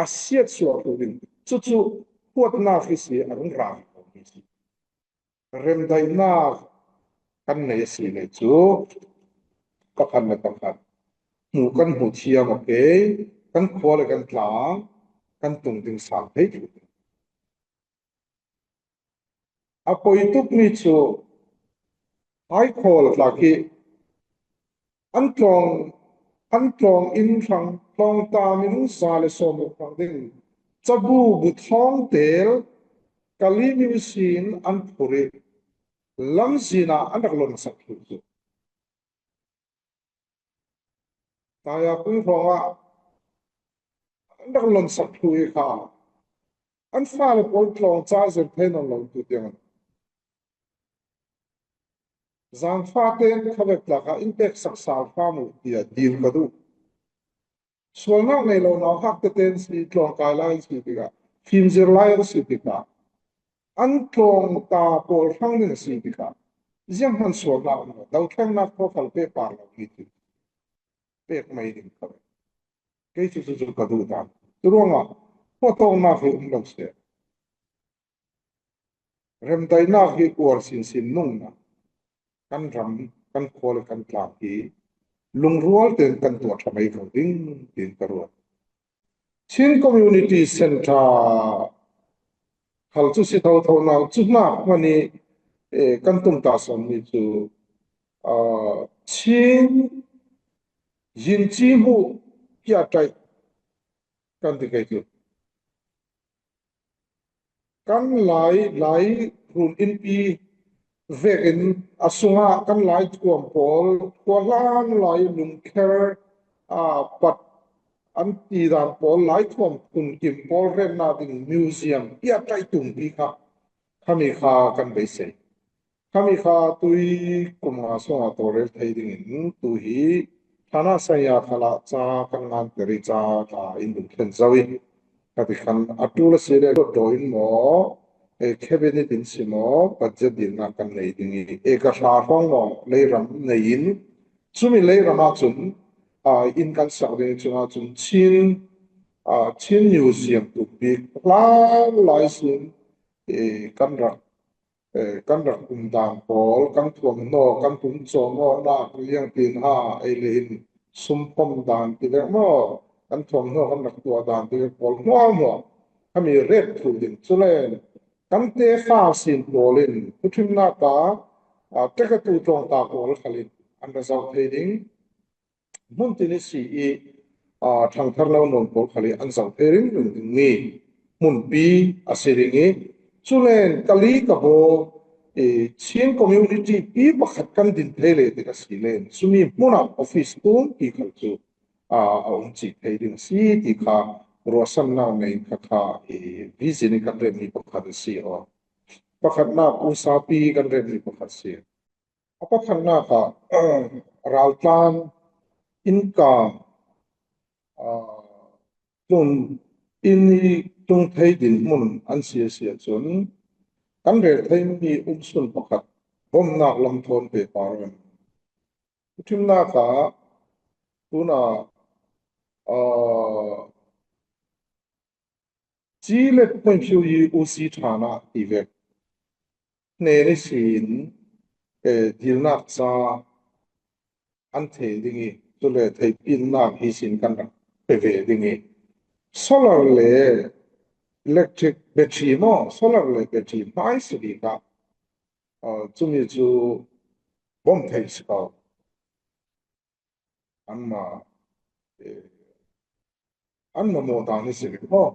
a siatsuah ṭhu ding. Cucu huatnak hi si a rung rang ko mi si. Remdaihnak kan nei a si le cu pakhat le pakhat hmu kan hmu thiam a kei, kan khua le kan tlang kan tung ding sang thei ṭhu. A poi tukmi cu Haikhawl tla khi an tlawng, an tlawng in hrang tlawng ta minung za le sawm ruk hrang ding cabu bu thawng tel Kali Museum an phurh i lamzin ah an rak lon sak thlu cu. Taya pui hrawngah an rak lon sak thlu i kha an fale pawl tlawng ca zir thei nawn lo tu tiang an. Zangfate in khavek tlak ah in pek sak sal hram uh tiah dil ka duh. Sualnak nei lo nauhak tete an si, tlawng kai lai an si tikah, fimzir lai an si tikah, an tlawng ta pawl hrang ding a si tikah, zianghman sualnak maw, dothlengnak khawh khal pehpar lo mi ti pek mai ding kha. Kei cu cucu ka duh dan. Curuangah huat awknak hi um lo seh. Remdaihnak hi uar sinsin nungnak kan ram, kan khua le kan tlang hi lungrual tein kan tuah ṭha mai ko ding tiin ka ruat. Chin Community Centre khal cu si thotho nau cu hna hmanh i, eh, kan tum ta sawn mi cu, ah, Chin Yin Ci Hmuh Kia Ṭaih kan ti kei cu. Kan Lai, Lai run innpi vekin a sungah kan Lai thuam pawl, khua hlan Lai lungkher, aa, pat an ti dan pawl, Lai thuam phunkim pawl remnak ding museum i a ṭaih tumpi kha khami kha kan beisei. Khami kha tui kum nga sungah tawlrel thei dingin tu hi thana saya khalah ca kan nganter i ca tla in dungthlen zo i, ka ti khan a ṭul a si le lut daw in maw, eh, cabinet in si maw, budget dinnak kan nei ding i, eh, ka hra hrawng maw, leiram nei in, cumi leiram ahcun, ah, inn kan sak ding i, cun ahcun Chin, ah, Chin Museum tuk bik hlan lai sin, eh, kan rak eh, kan rak um dan pawl, kan thuamhnaw, kan tum cawm awknak liangtin ha ei le in sumphom dan ti vek maw, kan thuamhnaw kan rak tuah dan ti vek pawl hmuahhmuah khami ret thluh ding. Cule kan tefa sin pawl in thuṭhimnak ta, ah, ṭekatu tlawngta pawl khal in an ra zoh thei ding. Hmun tin i si i, aa, thangthar lo nawn pawl khal i an zoh thei ringring ding mi hmunpi a si ding i, cu len Kali Kabaw, eh, Chin community pi pakhat kan din thei le tik a si len, cumi hmun ah office tumpi khal cu, aa, a um cih thei ding a si ti kha ruahsannak nei kha kha, eh, vision i kan remmi pakhat a si aw. Pakhatnak usapi kan remmi pakhat si. A pakhatnak ah, raltlan, innkam, aa, tlun, inn i tlung thei dinhmun an si a si ahcun, kan rel theimi umsun pakhat bomnak lam thawn pehpar in. Thimnak ah, tuna, aa, Ci le Puan Phiu i U C ṭhan ah ti vek hnen ihsin, eh, dilnak ca an thei ding i, cule theihpinnak hi sin kan rak pe ve ding i, solar le electric battery maw, solar le battery hmaisa bik ah, ah, cumi cu bawm theih si ko. Anmah, eh, an mamawh dan hi si rih maw?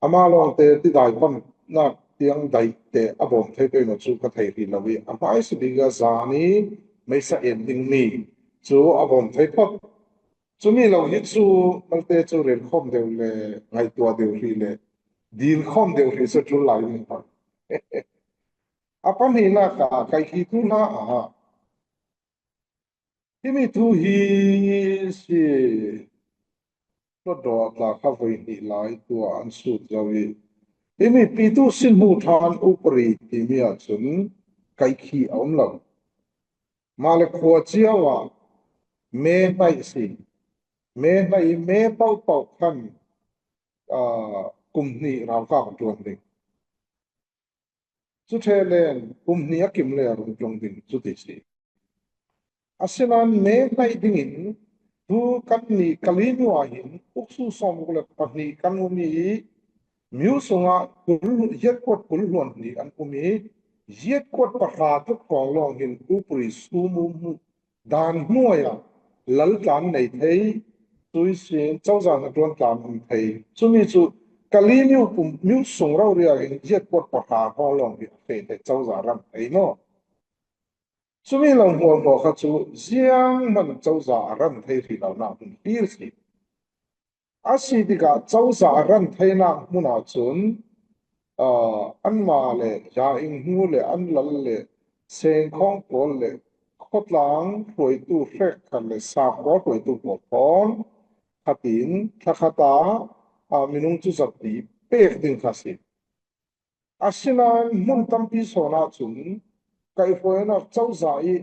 Amah lawngte tidai pamnak tiang daihte a bawm thei pei maw cu ka thei rih lo i, a hmaisa bik ah zan i meisa en dingmi cu a bawm thei phot. Cumi lo hi cu malte cu rel khawm deuh le ngaihtuah deuh rih le dil khawm deuh rih cu ṭul lai ding hmanh. A pahnihnak ah kaihkhihtu hna ah, himi thu hi si, Hlawtdaw tla kha voihnih lai tuah an sut zo i, himi Pitu Sin Hmu Ṭhan Upadi timi ahcun kaihkhih a um lo. Mah le khua cio ah me hnaih a si. Me hnaih i me paohpaoh khan, aa, kum hnih ralkap a ṭuan ding. Cu ṭheh len kum hnih a kim le a rung tlung ding cu ti si. Asinain me hnaih dingin tu kannih Kali hnu ah hin uksu sawmruk le pahnih kan um i, Myo sungah kul, yiatkuat kul hluan hnih an um i, yiatkuat pahra tuk kong lawng hin upadi sum um dan hnuai ah lal tlan nei thei, cui sin cozah hnaṭuan tlan um thei. Cumi cu Kali Myo pum, Myo sung rori ah hin yiatkuat pahra hrawng lawng hi a feh thei, cozah ran thei maw? Cumi lo hmuahhmuah kha cu zianghman cozah a ran thei rih lonak hmun hlir si. A si tikah cozah a ran theinak hmun ahcun, aa, anmah le yaing hnu le an lal le sengkhawng pawl le khawtlang hruaitu hrekkhat le sakhual hruaitu pawl thawn khatin thlakhat ah, aa, minung cu zat ti pek ding kha si. Asinain hmun tampi sawn ahcun kaihhruainak cozah i,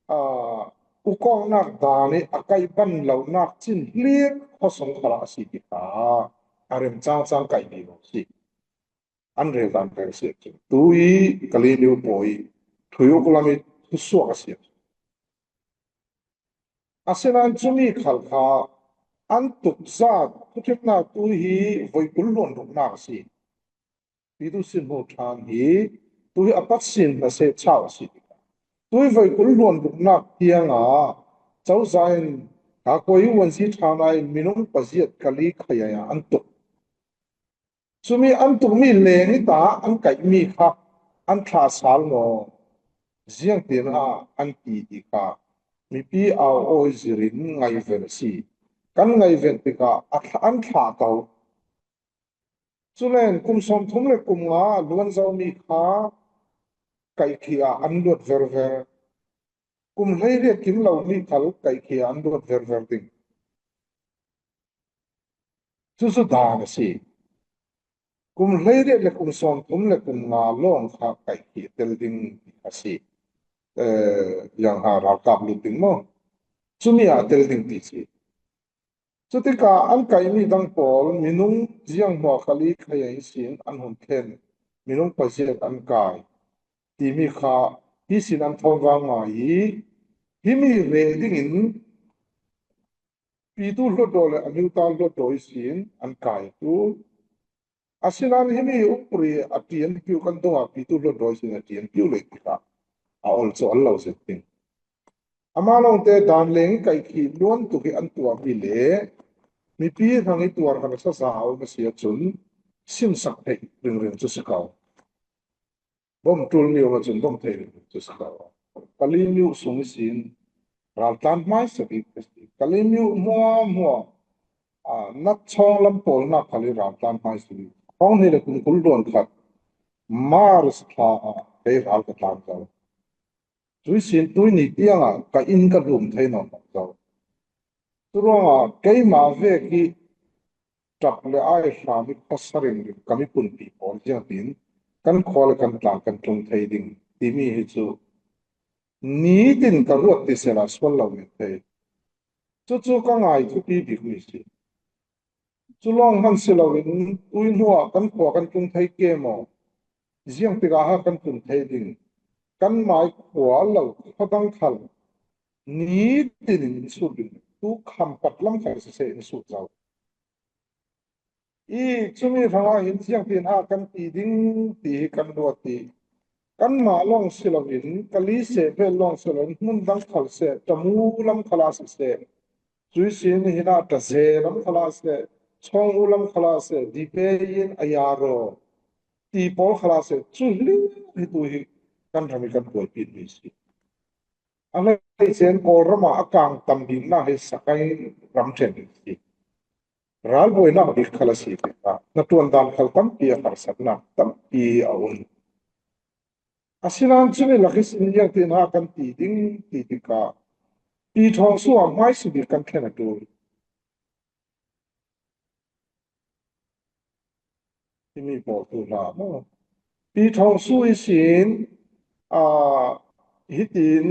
aa, ukawknak dan i a kaih ban lonak cin hlir khuasung khal ah a si ti kha a rem cangcang kaih dih lo si. An rel dan rel si ahcun tu i Kali Myo pawi i thui uk lam i thusuak a si ahcun. Asinain cumi khal kha an tuk zat thuṭhimnak tu hi voi kul hluan ruknak a si. Pitu Sin Hmu Ṭhan hi tu hi a pat sin hna seh chau a si. Tu hi voi kul hluan ruknak tiangah cozah in Kakuai Wanzi Ṭhan ai minung paziat Kali Khayaing ah an tuk. Cumi an tukmi leng i ta an kaihmi kha an thlah sal maw? Ziangtin ah an ti ti kha mipi au awi zirin ngaihven a si. Kan ngaihven tikah a thla-, an thlah ko. Culen kum sawmthum le kum nga luan zomi kha kaihkhih ah an luat verver. Kum hleiriat kim lomi khal kaihkhih ah an luat verver ding. Cucu dan a si. Kum hleiriat le kum sawmthum le kum nga lawng kha kaihkhih tel ding a si. Eh, yang ha ralkap lut ding maw? Cumi ah tel ding ti si. Cutikah an kaihmi dang pawl minung zianghmuah Kali Khayaing sin an hun thlen, minung paziat an kai timi kha hi sin an thawn vang ngai i, himi reh dingin Pitu Hlawtdaw le a miuta Hlawtdaw ihsin an kai tu. Asinain himi upadi a ṭianpiu kan dongah Pitu Hlawtdaw ihsin a ṭianpiu le tikah a ol cu an lo zet ding. Ama lawngte dan leng i kaih khih luan tuk hi an tuah mi le mipi hrang i tuar harsa za a um a si ahcun sinsak theih ringring cu si ko. Bom ṭul mi um ahcun bom thei ringring cu si ko. Kalaymyo sung ihsin raltlan hmaisa bik a si. Kalaymyo hmuahhmuah, ah, natchawng lam pawl hna khal i raltlan hmaisa bik. Thawng hnih le kum kul hluan khat March thla ah kei ral ka tlan ko. Tuihsin tuihni tiangah ka inn ka hlum thei nawn lo zo. Curuangah keimah vek hi ṭap le ai hram i khuasa ringring ka miphunpi pawl ziangtin kan khua le kan tlang kan tlung thei ding timi hi cu nitin ka ruat ti sehla sual lo men thei. Cucu ka ngai thupi bikmi si. Cu lawng hman si loin tui hnuah kan khua kan tlung thei ke maw? Ziang tikah ha kan tlung thei ding? Kanmai khua lo khuadang khal nitin in in sut ding, tu khampat lam khal siseh in sut zo. I cumi hrangah hin ziangtin ha kan ti ding ti hi kan ruat i kanmah lawng si loin, kali seh vel lawng si loin, hmun dang khal seh, ṭamu lam khalah siseh, cuihsin hinah ṭaze lam khalah seh, chawng u lam khalah seh, dipe in a yaro ti pawl khalah seh, cu hlir hi tu hi kan ram hi kan buaipimi si. A hleicen Kawlram ah a kang tam biknak hi Sakai ramṭhen hi si. Ralbuainak bik khal a si tikah hnaṭuan dan khal tampi a harsatnak tampi a um. Asinain cumi lak ihsin ziangtin ha kan ti ding ti tikah Pi Thawng Su ah hmaisa bik kan thlen a ṭul. Himi pawl tu hna maw? Pi Thawng Su ihsin, aa, hitin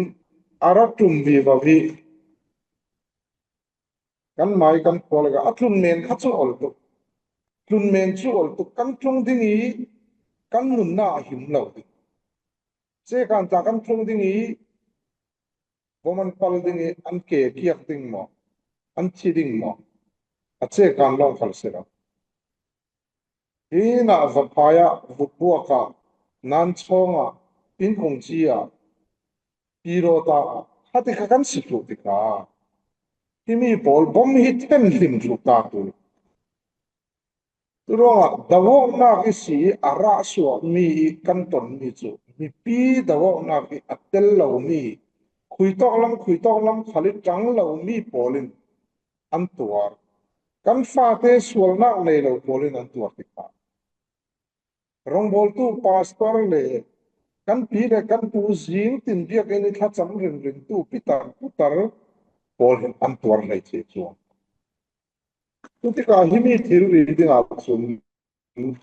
a ra ṭum vivo hi. Kanmai kan khua lakah a tlun men kha cu ol tuk. Tlun men cu ol tuk. Kan tlung ding i kan nunnak a him lo ding. Cekan tla kan tlung ding i bom an pal ding i an ke kiak ding maw? An thi ding maw? A cekan lawng khal si lo. Hinah vaphai ah, vutbuak ah, nanchawng ah, pingkungci ah, pirota ah, khati kha kan si thluh tikah himi pawl bom hi thenhlim thluh ta tu. Curuangah doawknak ihsi a rah suakmi i kan tonmi cu mipi doawknak i a tel lomi, khuitawk lam, khuitawk lam khal i ṭang lomi pawl in an tuar. Kan fate sualnak nei lo pawl in an tuar tikah rongbawltu pastor le kan pi le kan pu zing tin biakinn i thlacam ringringtu pitar putar pawl hin an tuar hleice cuang. Cutikah himi thil ri dingah cun,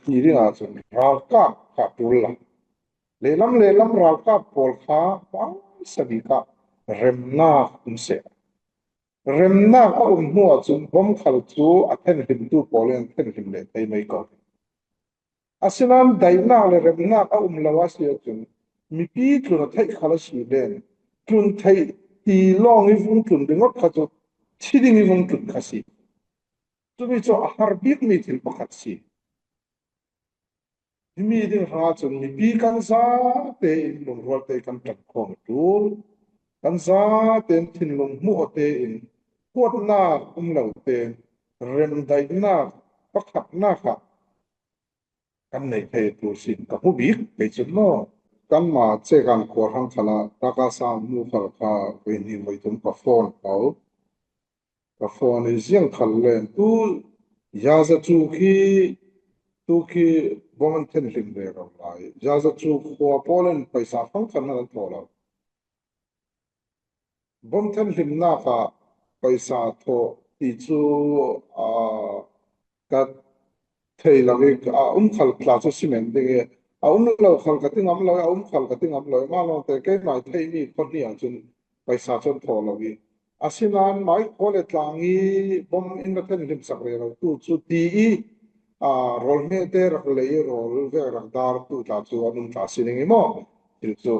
ti dingah cun ralkap kha ṭul la. Lehlam lehlam ralkap pawl kha hmaisa bik ah remnak um seh. Remnak a um hnu ahcun bom khal cu a thenhlimtu pawl in an thenhlim leh thei mai ko. Asinain daihnak le remnak a um lo a si ahcun mipi tlun a theih khal a si len tlun theih ti lawng i vung tlun ringawt kha cu thi ding i vung tlun kha si. Cumi cu a har bikmi thil pakhat si. Himi ding hrangah cun mipi kan zate in lungrual te kan ṭan khawm a ṭul. Kan zate in thinlung hmuh tein kuatnak um lo tein remdaihnak pakhatnak ah kan nei thei tu sin ka hmu bik kei cun maw? Kanmah cekan khua hrang khalah taka sa mu khal kha voi hnih voi thum ka phone ko. Ka phone i ziang khal len tu yaza cu khi tu khi bom an thenhlim rero lai. Yaza cu khua pawl in paisa hrang khan an thaw lo. Bom thenhlimnak ah paisa thawh ti cu, aa, ka thei lo i, a um khal tla cu si men ding i, a um lo khal ka ti ngam lo i, a um khal ka ti ngam lo i, mah lawngte keimah i theihmi khuahnih ah cun paisa cu an thawh lo i, asinain mah i khua le tlang i bom in ra thenhlimsak rero tu cu ti i, aa, rawl hmete rak lei i rawl vek rak dar tu tla cu an um tla si ning i maw? Thil cu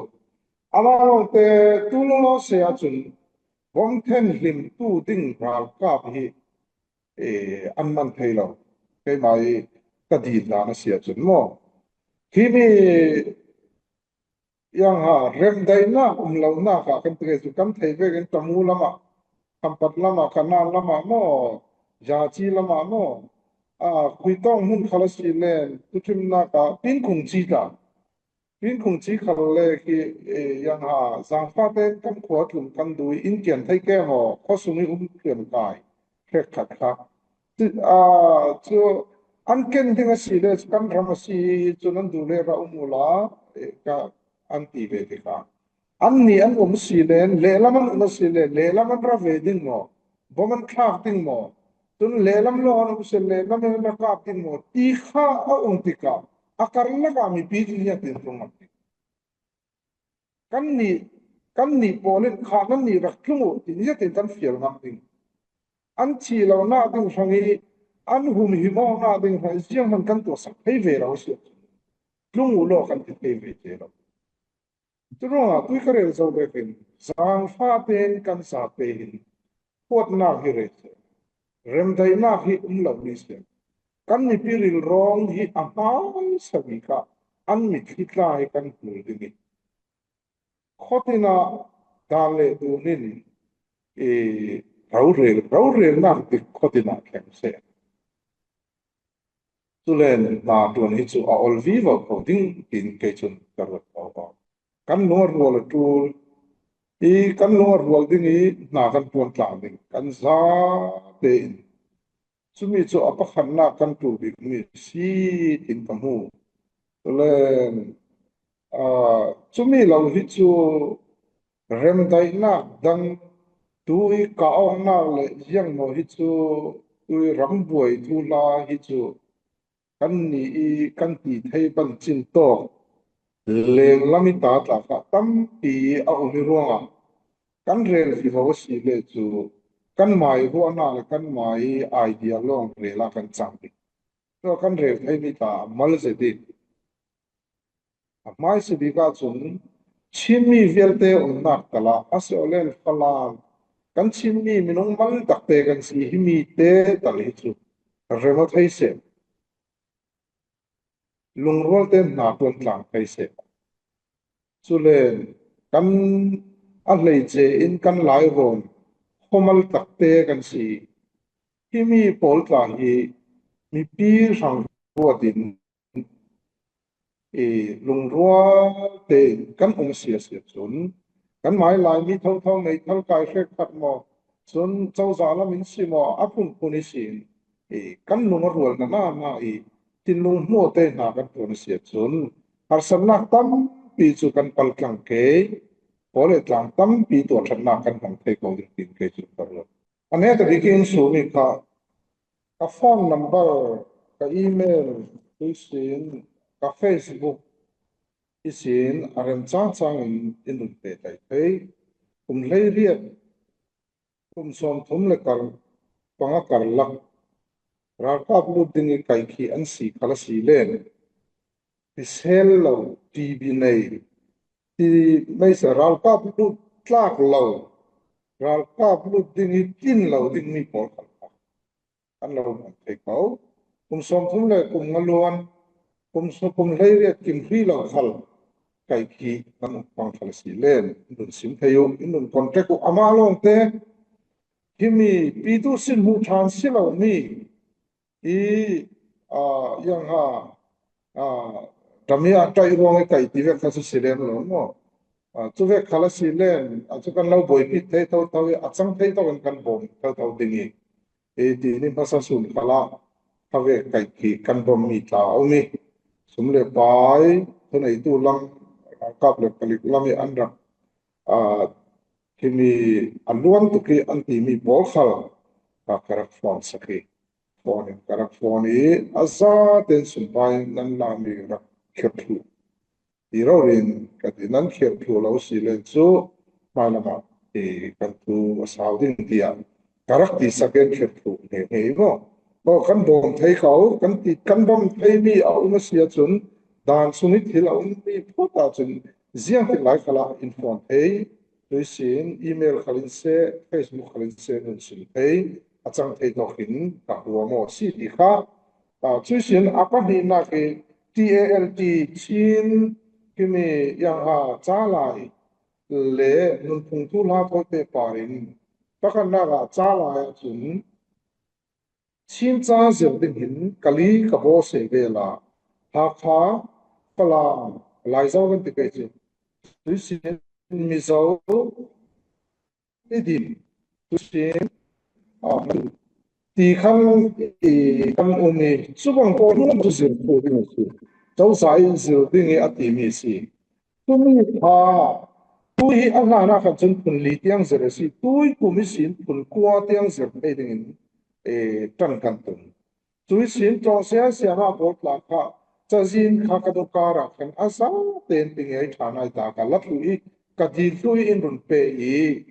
Amah lawngte tu lawlaw se ahcun bom thenhlimtu ding ralkap hi, eh, an man thei lo. Keimah i ka din dan a si ahcun maw? Himi Yang ha, remdaihnak um lonak ah kan ti ve cu kan theih vekin Tamu lamah, Khampat lamah, Kanan lamah maw, Zaci lamah maw, a, khuitawng hmun khal a si len, tuṭhimnak ah Pinkhung ci ta. Pinkhung ci khal le khi, eh, yang ha, zangfahte kan khua tlun kan duh i inn kian thei ke maw, khuasung i um ṭhian kai, hrekkhat kha. Ti, a, cu an ken ding a si le, cu kan ram a si, cu nan duh le ra um uhla, eh, ka, an ti ve tikah. Annih an um si len, lehlam an um a si le, lehlam an ra ve ding maw? Bom an thlak ding maw? Cun lehlam lawng an um si le, lehlam in an ra kap ding maw? Ti kha a um tikah, a karlak ah mipi cu ziatin tlung ngam ding. Kannih, kannih pawl in kha nannih rak tlung uh, ti ziatin kan fial ngam ding. An thih lonak ding hrang i, an humhimawknak ding hrang i, zianghman kan tuahsak thei ve lo si. Tlung uh law kan ti thei ve te lo. Curuangah tui ka rel zo vekin, zangfah tein kan zate hin huatnak hi rei seh, remdaihnak hi um lo ni seh, kan mipi rilrawng hi a hmaisa bik ah an mitthli tla hi kan hmul ding i, khuatin ah dan le dun in i rorel, rorelnak dik khuatin ah thleng seh. Culen hna ṭuan hi cu a ol vivo ko ding tiin kei cun ka ruat ko ko. Kan lung a rual a ṭul i kan lung a rual ding i hna kan ṭuan tlang ding kan zate in cumi cu a pakhatnak kan ṭul bikmi si tiin ka hmu. Culen, aa, cumi lo hi cu remdaihnak dang tu i kah awknak le ziangmaw hi cu tu i rambuai thuhla hi cu kannih i kan ti thei pancin tawk lenglam i ta tla kha tampi a um i ruangah kan rel vivo a si le cu kan mai ruahnak le kan mai idea lawng rel ah kan cang ding. Tua kan rel theimi ta mal zet i a hmaisa bik ahcun Chinmi vialte umnak tal ah a si awlen Falam kan Chinmi minung mal takte kan si himi te tal hi cu rem aw thei seh. Lungrual tein hna ṭuan tlang thei seh. Culen kan a hleice in kan Lairom khuamal takte kan si. Himi pawl tla hi mipi hrang ruat in i lungrual tein kan um siasia cun kan mai Laimi thotho meithal kai hrekkhat maw, cun cozah lam in si maw, a phunphun i si in i kan lung a rual na na na i thinlung hmuh te hna kan ṭuan a si ahcun harsatnak tampi cu kan paltlang ke, pawl le tlang tampi tuah ṭhatnak kan hmang thei ko ding tiin kei cu ka ruat. A hnek a bik in sumi kha ka phone number, ka email, tuisin ka Facebook i sin a rem cangcang in in run pe tlai thei. Kum hleiriat, kum sawmthum le kar panga karlak ralkap lut ding i kaihkhih an si khal a si len, ti sel lo, T B nei, ti meisa ralkap lut tlak lo, ralkap lut ding i tin lo ding mi pawl khal kha an lo hmuh thei ko. Kum sawmthum le kum nga luan, kum sawm, kum hleiriat kim hri lo khal kaihkhih kan um pang khal a si len in run sim thei uh, in run contact uh. Amah lawngte himi pitu sin hmuh ṭhan si lo mi i, aa, yang ha, aa, dami a ṭaih ruang i kaih ti vek kha cu si lem lo maw? Aa, cu vek khal a si len, aa, cu kan lo buaipit thei thotho i a cang thei thawk in kan bawm thotho ding i, i ti ni hmasa sun khal ah kha vek kaihkhih kan bawm mi tla a um i, sum le pai, thuneitu lam, ralkap le palik lam i an rak, aa, himi a luan tuk i an timi pawl khal ka, ka rak phone sak i, phone in ka rak phone i, a zaten sumpai nan lami rak khirh thluh ti rori in ka ti, nan khirh thluh lo si len cu hmailam ah i kan thu a sau ding tiah ka rak ti sak in khirh thluh hneihne i maw? Maw kan bawm thei ko, kan ti, kan bawm theimi a um a si ahcun dan sung i thil a ummi phawt ahcun ziangtik lai khal ah in phone thei, tuisin email khal in seh, Facebook khal in seh, nun sim thei, a cang thei tawk in ka huam aw si ti kha. Aa, cuisin a pahnihnak i T A L T, Chin Himi yang ha ca lai le nunphung thuhla thawi pek parin pakhatnak ah ca lai ahcun Chin ca zir ding hin Kali ka baw se ve la, Hakha, Falam, Laizo kan ti pei cu, tuisin Mizo, Tedim, tuisin, ah, ti khan i kan um i, cubang pawl hmanh cu zir kho ding a si. Cozah in zir ding i a timi a si. Tumi kha, tui hi a hlan ah khan cun phun li tiang zir a si. Tui kum ihsin phun kua tiang zir thei dingin, eh, ṭan kan tum. Cui sin tlawng saya siama pawl tla kha cazin kha ka dawkar ah khan a za tein ti ngei ṭhan ai ta ka la thluh i ka dil thluh i in run pe i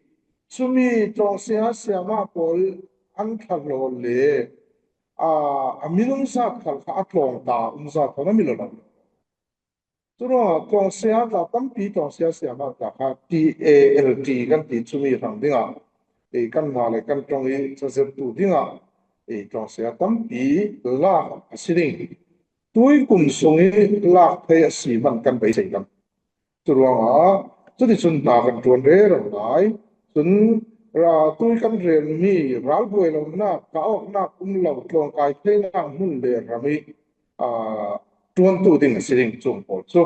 cumi tlawng saya siama pawl an thla hlaw le, aa, a minung zat khal kha a tlawng ta um zat kha na mi lo lo. Curuangah tlawng saya tla tampi tlawng saya siama tla kha T A L T kan ti cumi hrang dingah, eh, kanmah le kan ṭong i cazirtu dingah, eh, tlawng saya tampi lak a si ding. Tui kum sung i lak thei a si man kan beisei kan. Curuangah cuticun hna kan ṭuan rero lai. Cun ra tui kan relmi ralbuai lonak, ka awknak um lo, tlawngkai theinak hmun le ram i, aa, ṭuantu ding a si ding cung pawl cu.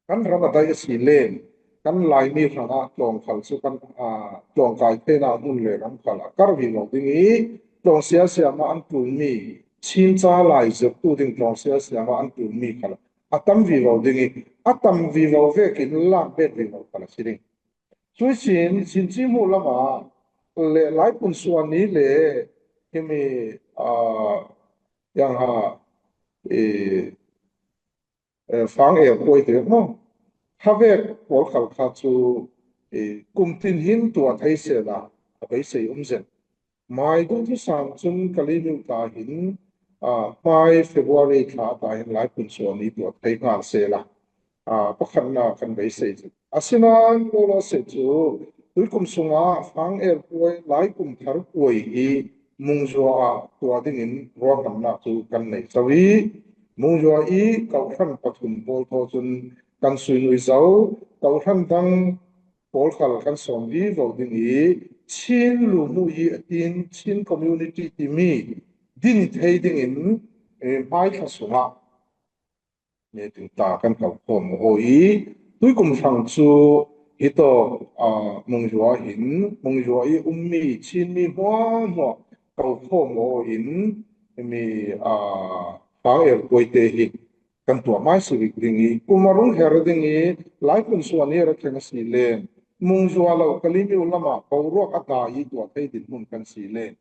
Kan ram a daih a si len kan Laimi hrangah tlawng khal cu kan, aa, tlawngkai theinak hmun le ram khal a kar vivo ding i tlawng sia siama an ṭulmi Chin ca lai zirtu ding tlawng sia siama an ṭulmi khal a tam vivo ding i a tam vivo vekin lak bet vivo khal a si ding. Cui sin Chin Ci hmuh lamah le Lai Pun Suan ni le himi, aa, yang ha, eh, eh, Fang Er Puai te maw? Khavek pawl khal kha cu, eh, kum tin hin tuah thei sehla a beisei um zen. Mai duh thusang cun Kali Miu ta hin, aa, hmai February thla ta hin Lai Pun Suan ni tuah thei hnga sehla, aa, pakhatnak kan beisei cu. Asinain lawlaw seh cu tuikum sungah Fang Er Puai Lai Kum Thar Puai hi Mungzua ah tuah dingin ruahmannak cu kan nei co i Mungzua i kawhhran pathum pawl thaw cun kan suinui zo, kawhhran dang pawl khal kan sawm vivo ding i Chin lu hmuh i a tin Chin community timi din thei dingin, eh, hmai thla sungah meeting ta kan kal khawm aw i tuikum hrang cu hitawk, aa, Mungzua hin Mungzua i ummi Chinmi hmuahhmuah kal khawm aw in mi, aa, Fang Er Puai te hi kan tuah mai si bik ding i kum a rung her ding i Lai Pun Suan ni a ra thleng a si len Mungzua lo Kali Miu lamah boruak a ta i tuah thei dinhmun kan si len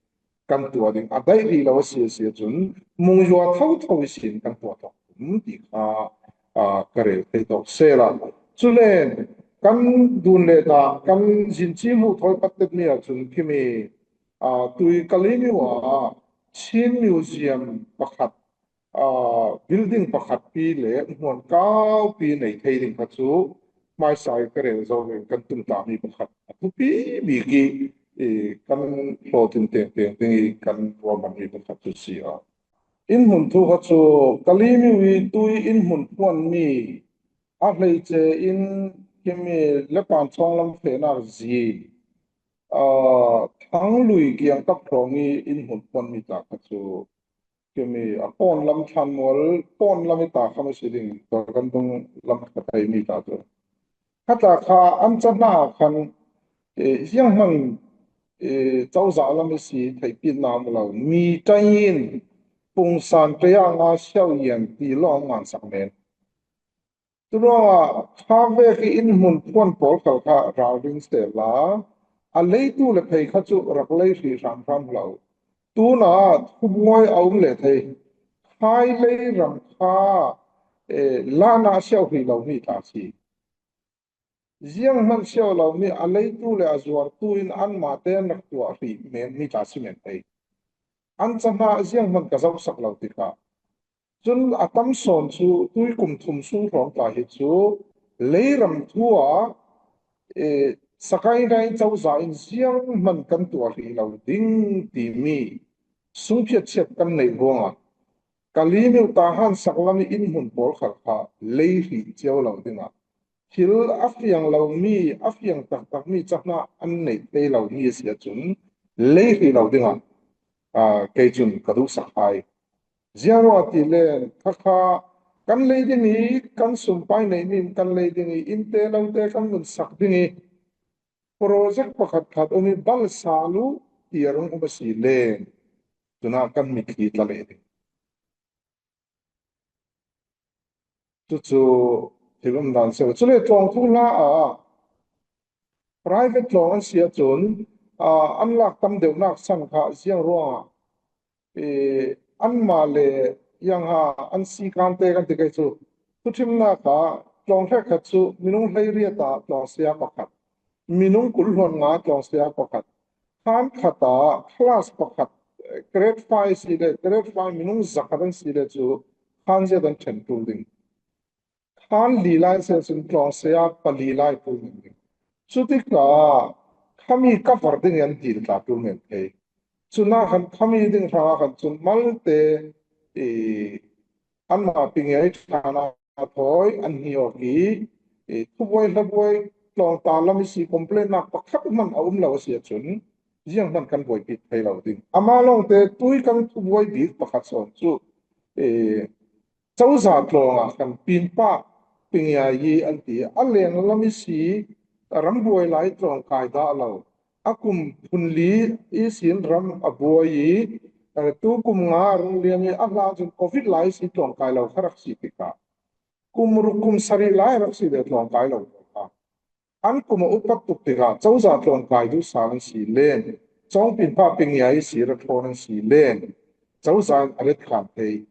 kan tuah ding a daih rih lo a si a si ahcun Mungzua thotho ihsin kan tuah tawk um ti kha, aa, ka rel thei tawk sehla. Culen kan dun le dan kan Chin Ci hmuh thawi pattetmi ahcun khimi, aa, tui Kali Miu ah Chin Museum pakhat, aa, building pakhat pi le hmuan kau pi nei thei ding kha cu hmaisa i ka rel zo in kan tumtahmi pakhat a thupi bik i, i kan hlawt in tengteng ding i kan ruahmanmi pakhat cu si a. Inn hmun thu kha cu Kali Miu i tui inn hmun phuanmi a hleice in khimi le pan chawng lam fehnak zi, aa, Thang Lui kiangkap hrawng i inn hmun phuanmi ta kha cu khimi a pawn lam thlanmual, pawn lam i ta kha a si ding, tua kan dung lam kha theimi ta cu. Khata kha an ca hna khan, eh, zianghman, eh, cozah lam i si theihpitnak um lo. Mi ṭai in pungsan ṭai ah nga siau ian ti lawng ngan sak men. Curuangah kha vek i inn hmun phuan pawl khal kha ralring sehla, a leitu le phei kha cu rak lei hrih hramhram lo. Tunah thubuai a um le thei. Khai lei ram kha, eh, lanah siau hrih lomi tla si. Zianghman siau lomi a leitu le a zuartu in anmah te an rak tuah hrih men mi tla si men thei. An ca hna zianghman ka zohsak lo tikah cun a tam sawn cu tui kum thum sung hrawng tla hi cu leiram thu ah, eh, Sagaing Rang cozah in zianghman kan tuah hrih lo ding timi sungphiat chiat kan neih ruangah Kalaymyo Tahan sak lam i inn hmun pawl khal kha lei hrih cio lo ding a, thil a fiang lo mi, a fiang taktak mi chahna an neih thei lo mi a si ahcun lei hrih lo ding a, aa, kei cun ka duhsak hai. Ziang ruangah ti le, kha kha kan lei ding i, kan sumpai neih mi kan lei ding i, innte lote kan vun sak ding i, project pakhat khat um i bal sal uh ti a rung um a si le, cun ah kan mitthli tla leh ding. Cucu thil um dan si lo. Cule tlawng thuhla ah private tlawng an si ahcun, aa, an lak tam deuhnak san kha ziang ruangah, ee, anmah le ziang ha an si kan te kan ti kei cu, thuthimnak ah tlawng hrekkhat cu minung hleiriat ah tlawng saya pakhat, minung kul hluan nga tlawng saya pakhat, khan khat ah class pakhat, grade five si le, grade five minung zakhat an si le cu khan ziat an ṭhen ṭul ding. Khan li lai si ahcun tlawng saya pali lai ṭul ding. Cutikah khami cover ding i an dil tla ṭul men thei. Cunah khan khami ding hrangah khan cun malte i anmah pingai ṭhan ah thawi an hni awk i, i thubuai hlabuai tlawngta lam i si complain nak pakhat hman a um lo a si ahcun ziang hman kan buaipi thei lo ding. Amah lawngte tui kan thubuai bik pakhat sawn cu, i cozah tlawng ah kan pinpah pingai i an ti. A leng lam i si rambuai lai tlawng kai dah lo. A kum phun li i sin ram a buai i, eh, tu kum nga a rung liam i a hla cun covid lai si tlawng kai lo kha rak si tikah, kum ruk kum sarih lai rak si le tlawng kai lo kha. An kum a upat tuk tikah cozah tlawng kai duh sal an si len, cawng pinpah pingai i si ra thawn an si len, cozah in a ret khan thei.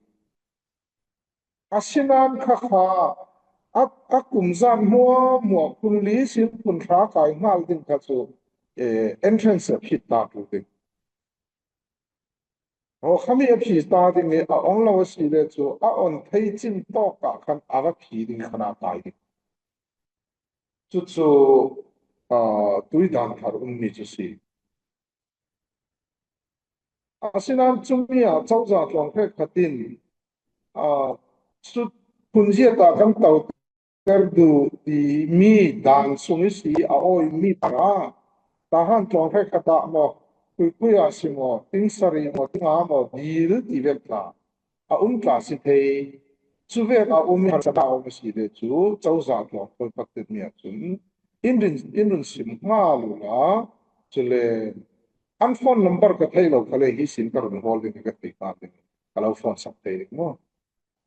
Asinain kha kha a, a kum zan hmuahhmuah phun li sin phun hra kai hngal ding kha cu, eh, entrance a phit ta ṭul ding. Aw, khami a phi ta ding i a ong lo a si le cu a on thei cin tawk ah khan a va phi ding khan a kai ding. Cucu, aa, tui dan thar ummi cu si. Asinain cumi ah cozah tlawng hrekkhat in, aa, cu phunzia ta kan toter duh timi dan sung i si a awimi parah Tahan tlawng hrekkhat ah maw, Khuikhui ah si maw, Tingsari maw, Tinga maw, dil ti vek tla a um tla si thei. Cuvek a um i harsatnak a um a si le cu cozah tlawng thawi pakhat mi ahcun in run, in run sim hnga lo la, cule an phone number ka thei lo kha le hi sin ka run hawl ding ka thei hna ding ka lo phone sak thei ding maw?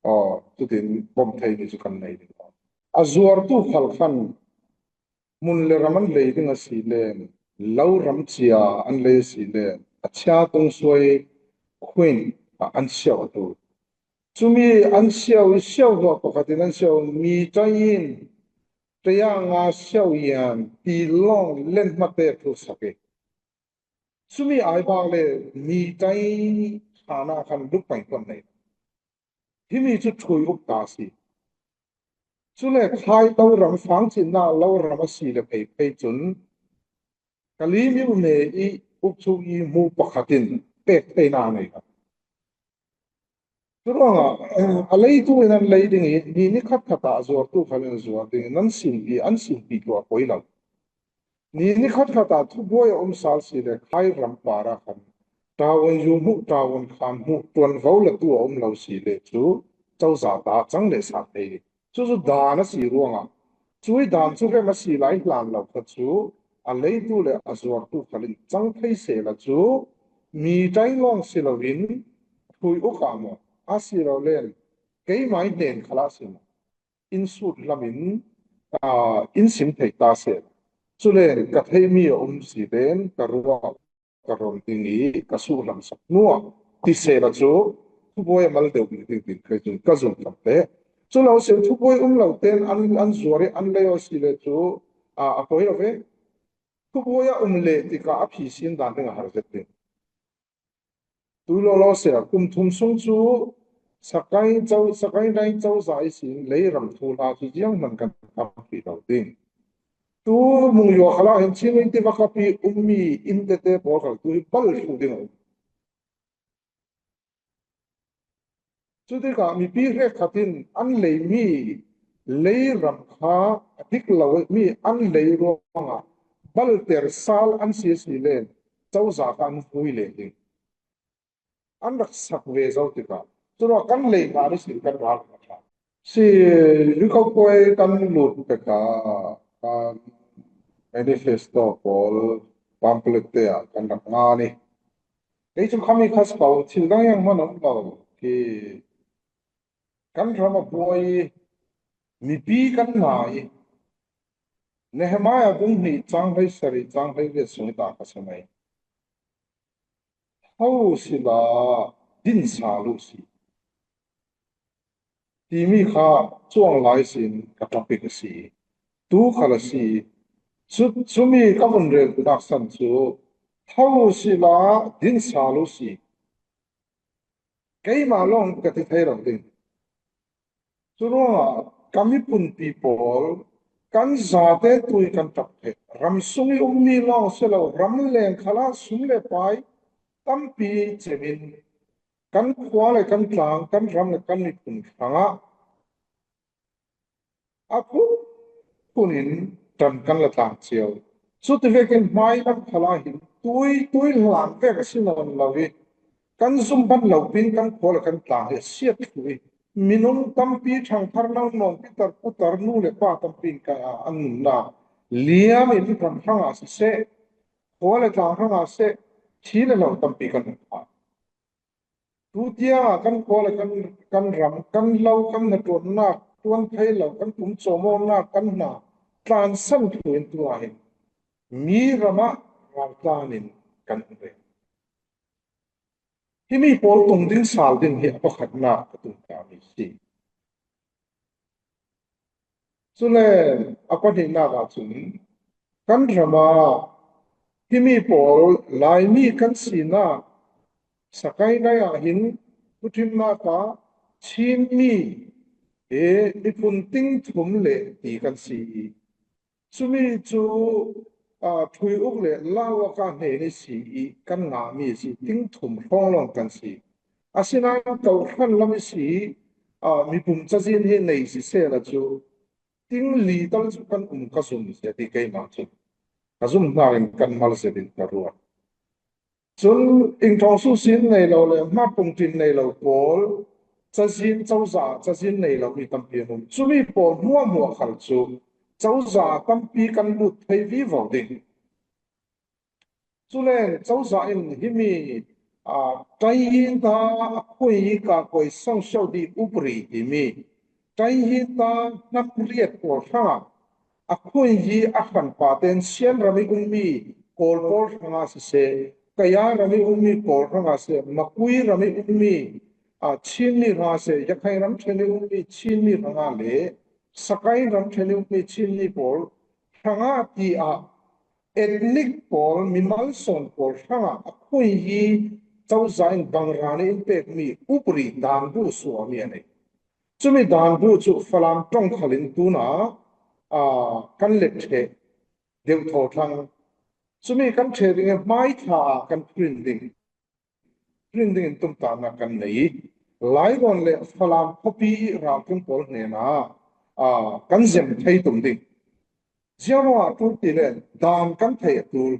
Aw, cutin bawm thei ni cu kan nei ding. A zuartu khal khan hmun le ram an lei ding a si len, lo ram cia an lei a si len, a chia tung suai khuin ah an siau a tu. Cumi an siau i siau hnuah pakhat in an siau mi ṭai in ṭaya nga siau yan ti lawng len hmate thursak i. Cumi ai bak le mi ṭai ṭhan ah khan lukpain kuan nei. Himi cu ṭhui uk ta a si. Cule khai lo ram fangcin na lo ram a si le phei phei cun Kalaymyo ne i ukchuk i hmu pakhat in pek thei na nei lo. Curuangah, a leitu in an lei ding i, ni ni khat khat ah a zuartu khal in a zuar ding i, nan sinpi, an sinpi tu a poi lo. Ni ni khat khat ah thubuai a um sal si le khai ram par ah khan ṭaun zu hmuh, ṭaun khan hmuh, ṭuanvo latu a um lo si le cu cozah ta cang le sa thei. Cucu dan a si ruangah, cui dan cu hrem a si lai hlan lo kha cu a leitu le a zuartu khal in cang thei sehla cu mi ṭai lawng si loin ṭhui uk ah maw, a si lo len keimai hnen khalah si maw, in sut hlamin, aa, in sim thei ta sehla. Culen ka theihmi a um si len ka ruah ka ron ding i ka suhhlam sak hnuah ti sehla cu thubuai a mal deuh ding ding kei cun ka zumh tam te. Cu lo sin thubuai um lo ten an, an zuar i an lei aw si le cu, aa, a poi lo ve. Thubuai a um leh tikah a phi sin dan ding a har zet ding. Tui lawlaw si a kum thum sung cu Sakai co, Sakai nai cozah ihsin lei ram thuhla cu zianghman kan tampi lo ding. Tu Mungyaw khalah hin Chin Win tiva kap i ummi inn tete pawl khal tu hi bal hlu ding a um. Cutikah mipi hrekkhat in an lei mi, lei ram kha a dik lo mi an lei ruangah balter sal an si a si len cozah kha an vui leh ding. An rak sak ve zo tikah, curuah kan lei hna ihsin kan ral hna. Si, Yu Kho Kuai kan lut peka, ah, manifesto pawl pamphlet te ah kan rak ngan i. Kei cu khami kha si ko, thil dang yang hman om lo. Hi kan ram a buai i, mipi kan nai i, Nehemiah bung hnih cang hlei sarih, cang hlei riat sung i ta ka si mai. Ho sila, din sal uh si, timi kha cuang lai sin ka topic a si. Tu khal a si. Cu, cumi ka vun rel duhnak san cu, ho sila, din sal uh si. Keimah lawng ka ti thei lo ding. Curuangah ka miphunpi pawl, kan zate tui kan ṭap theih. Ram sung i ummi lawng si lo, ram leng khalah sum le pai tampi cem in kan khua le kan tlang, kan ram le kan miphun hrangah a phunphun in ṭan kan la tlang cio. Cuti vekin hmai lam khalah hin tui, tui hlan vek a si nawn lo i, kan zum ban lo pin kan khua le kan tlang hi a siat thlu i, minung tampi ṭhangthar nang nawngpi tar, pu tar, nu le pa tampi in ka, an nunnak liam in ram hrangah siseh, khua le tlang hrangah seh, thi le lo tampi kan hmu. Tutiang ah kan khua le kan, kan ram, kan lo, kan hnaṭuannak ṭuan thei lo, kan kum cawmawknak kan hna tlansan thlu in tu ah hin mi ram ah raltlan in kan um ve. Himi pawl tung ding sal ding hi a pakhatnak a tumtami si. Cule a pahnihnak ahcun kan ram ah himi pawl Laimi kan sinak sakainai ah hin thuṭhimnak ah Chinmi he miphun ting thum le ti kan si i, cumi cu, aa, Ṭhui Uk le Lau Aka hnen i si i kan ngahmi a si, ting thum hrawng lawng kan si. Asinain kawhhran lam i si i, aa, mipum cazin hi nei sisehla cu ting li tal cu kan um ka zum zia ti keimah cu ka zumhnak in kan mal zia ding ka ruat. Cun ingṭhawng susin nei lo le hmatpung ṭin nei lo pawl, cazin, cozah cazin nei lo mi tampi an um. Cumi pawl hmuahhmuah khal cu cozah tampi kan lut thei vivo ding. Cule cozah in himi, aa, ṭaiin ta a khuai i ka koi songsiau hi upri timi ṭaiin ta hnam riat pawl hrangah a khuai hi a hranpa ten Sian ram i ummi Kawl pawl hrangah siseh, Kaya ram i ummi Kawl hrangah siseh, Makui ram i ummi, aa, Chinmi hrangah siseh, Yakhain ram ṭhen i ummi Chinmi hrangah le Sakain ram ṭhen i ummi Chinmi pawl hrangah ti ah ethnic pawl, mimal sawn pawl hrangah a khuai hi cozah in bangrani in pekmi upri danbu suahmi a nei. Cumi danbu cu Falam ṭong khal in tuna, aa, kan let ṭheh deuh thawthlang. Cumi kan ṭheh ding i hmai thla ah kan print ding, print ding in tumtahnak kan nei i, Laigawn le Falam khuapi i ralkung pawl hnenah, aa, kan zem thei tum ding. Ziaruah a ṭul ti le dan kan theih a ṭul.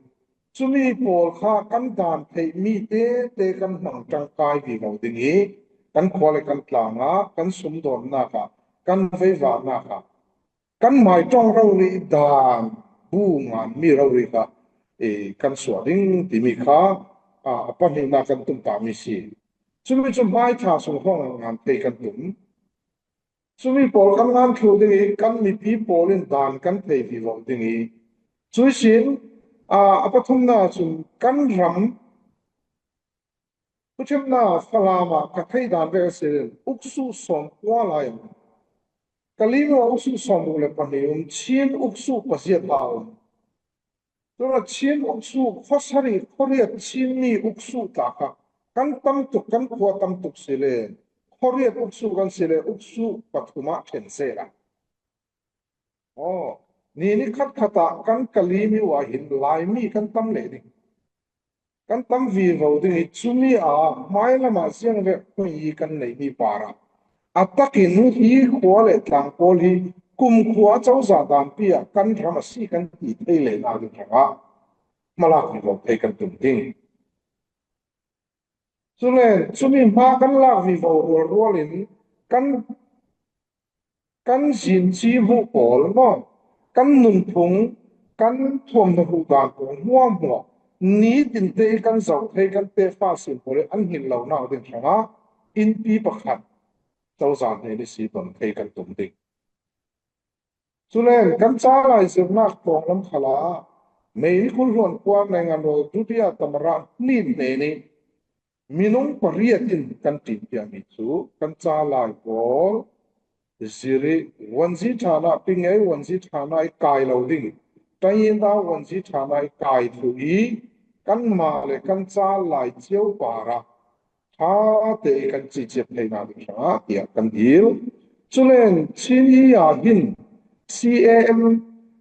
Cumi pawl kha kan dan theihmi tete kan hmang ṭangkai vivo ding i, kan khua le kan tlang ah, kan sumdawnnak ah, kan veivahnak ah, kan hmai ṭong rori dan bu nganmi rori kha, eh, kan suah ding timi kha, ah, a pahnihnak kan tumtahmi si. Cumi cu hmai thla sung hrawng ngan thei kan tum. Cumi pawl kan ngan thluh ding i kan mipi pawl in dan kan thei vivo ding i, cuihsin, aa, a pathumnak cun kan ram thuṭhimnak Falam ah ka theih dan vek a si in uksu sawmkua lai um. Kalimi ah uksu sawmruk le pahnih um, Chin uksu paziat hlah um. Cun Chin uksu khuasarih khuariat Chinmi uksu tla kha kan tam tuk, kan khua tam tuk si le, khuariat uksu kan si le, uksu pathum ah ṭhen sehla. Aw, ni ni khatkhat ah kan Kalimi ah hin Laimi kan tam leh ding. kan tam vivo ding hi. Cumi a hmai lamah ziang vek hmai hi kan nei mi parah a takin hi khua le tlang pawl hi kumkhua cozah danpi ah kan ram a si kan ti thei lehna ding hrangah hmalak vivo thei kan tum ding. Culen cumi hma kan lak vivo rualrualin kan kan zinci hmuh pawl maw, kan nunphung, kan thuamhnaw hmuh dan pawl hmuahhmuah nitinte kan zoh thei kan tefa sin pawl an hngilh lo nak ding hrangah innpi pakhat cozah hnen i si ton thei kan tum ding. Culen kan ca lai zirnak tawng lam khalah Mei ni kul hluan khua Nainganraw Dudia Tamara hnin hnen i minung pariat in kan ṭinpiakmi cu kan ca lai pawl zir i vuanzi ṭhan ah, Pingei vuanzi ṭhan ah i kai lo ding, Tayinda vuanzi ṭhan ah i kai thluh i kanmah le kan ca lai cio parah ṭha te i kan ciciat theihna ding hrangah tiah kan dil. Culen Chin i ah hin C A M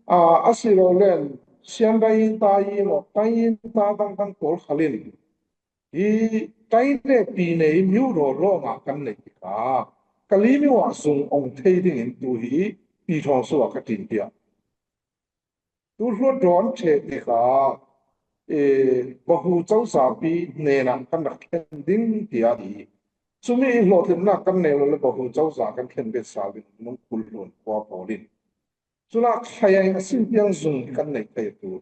a si lo len Sian Tayinda i maw, Tayinda dangdang pawl khal in hi taine pi nei miu raw lawngah kan nei tikah Kalimiu ah zung ong thei dingin tu hi pi thawng suah ka ṭinpiak. Tu hluat dawn ṭheh tikah bahu cozahpi hnenah kan rak thlen ding tiah hi. Cumi i hlawhtlinnak kan nei lo le bahu cozah kan thlen bet sal ding nung kul hluan khua pawl in Culah khayaing a sin tiang zung hi kan neih thei a tu.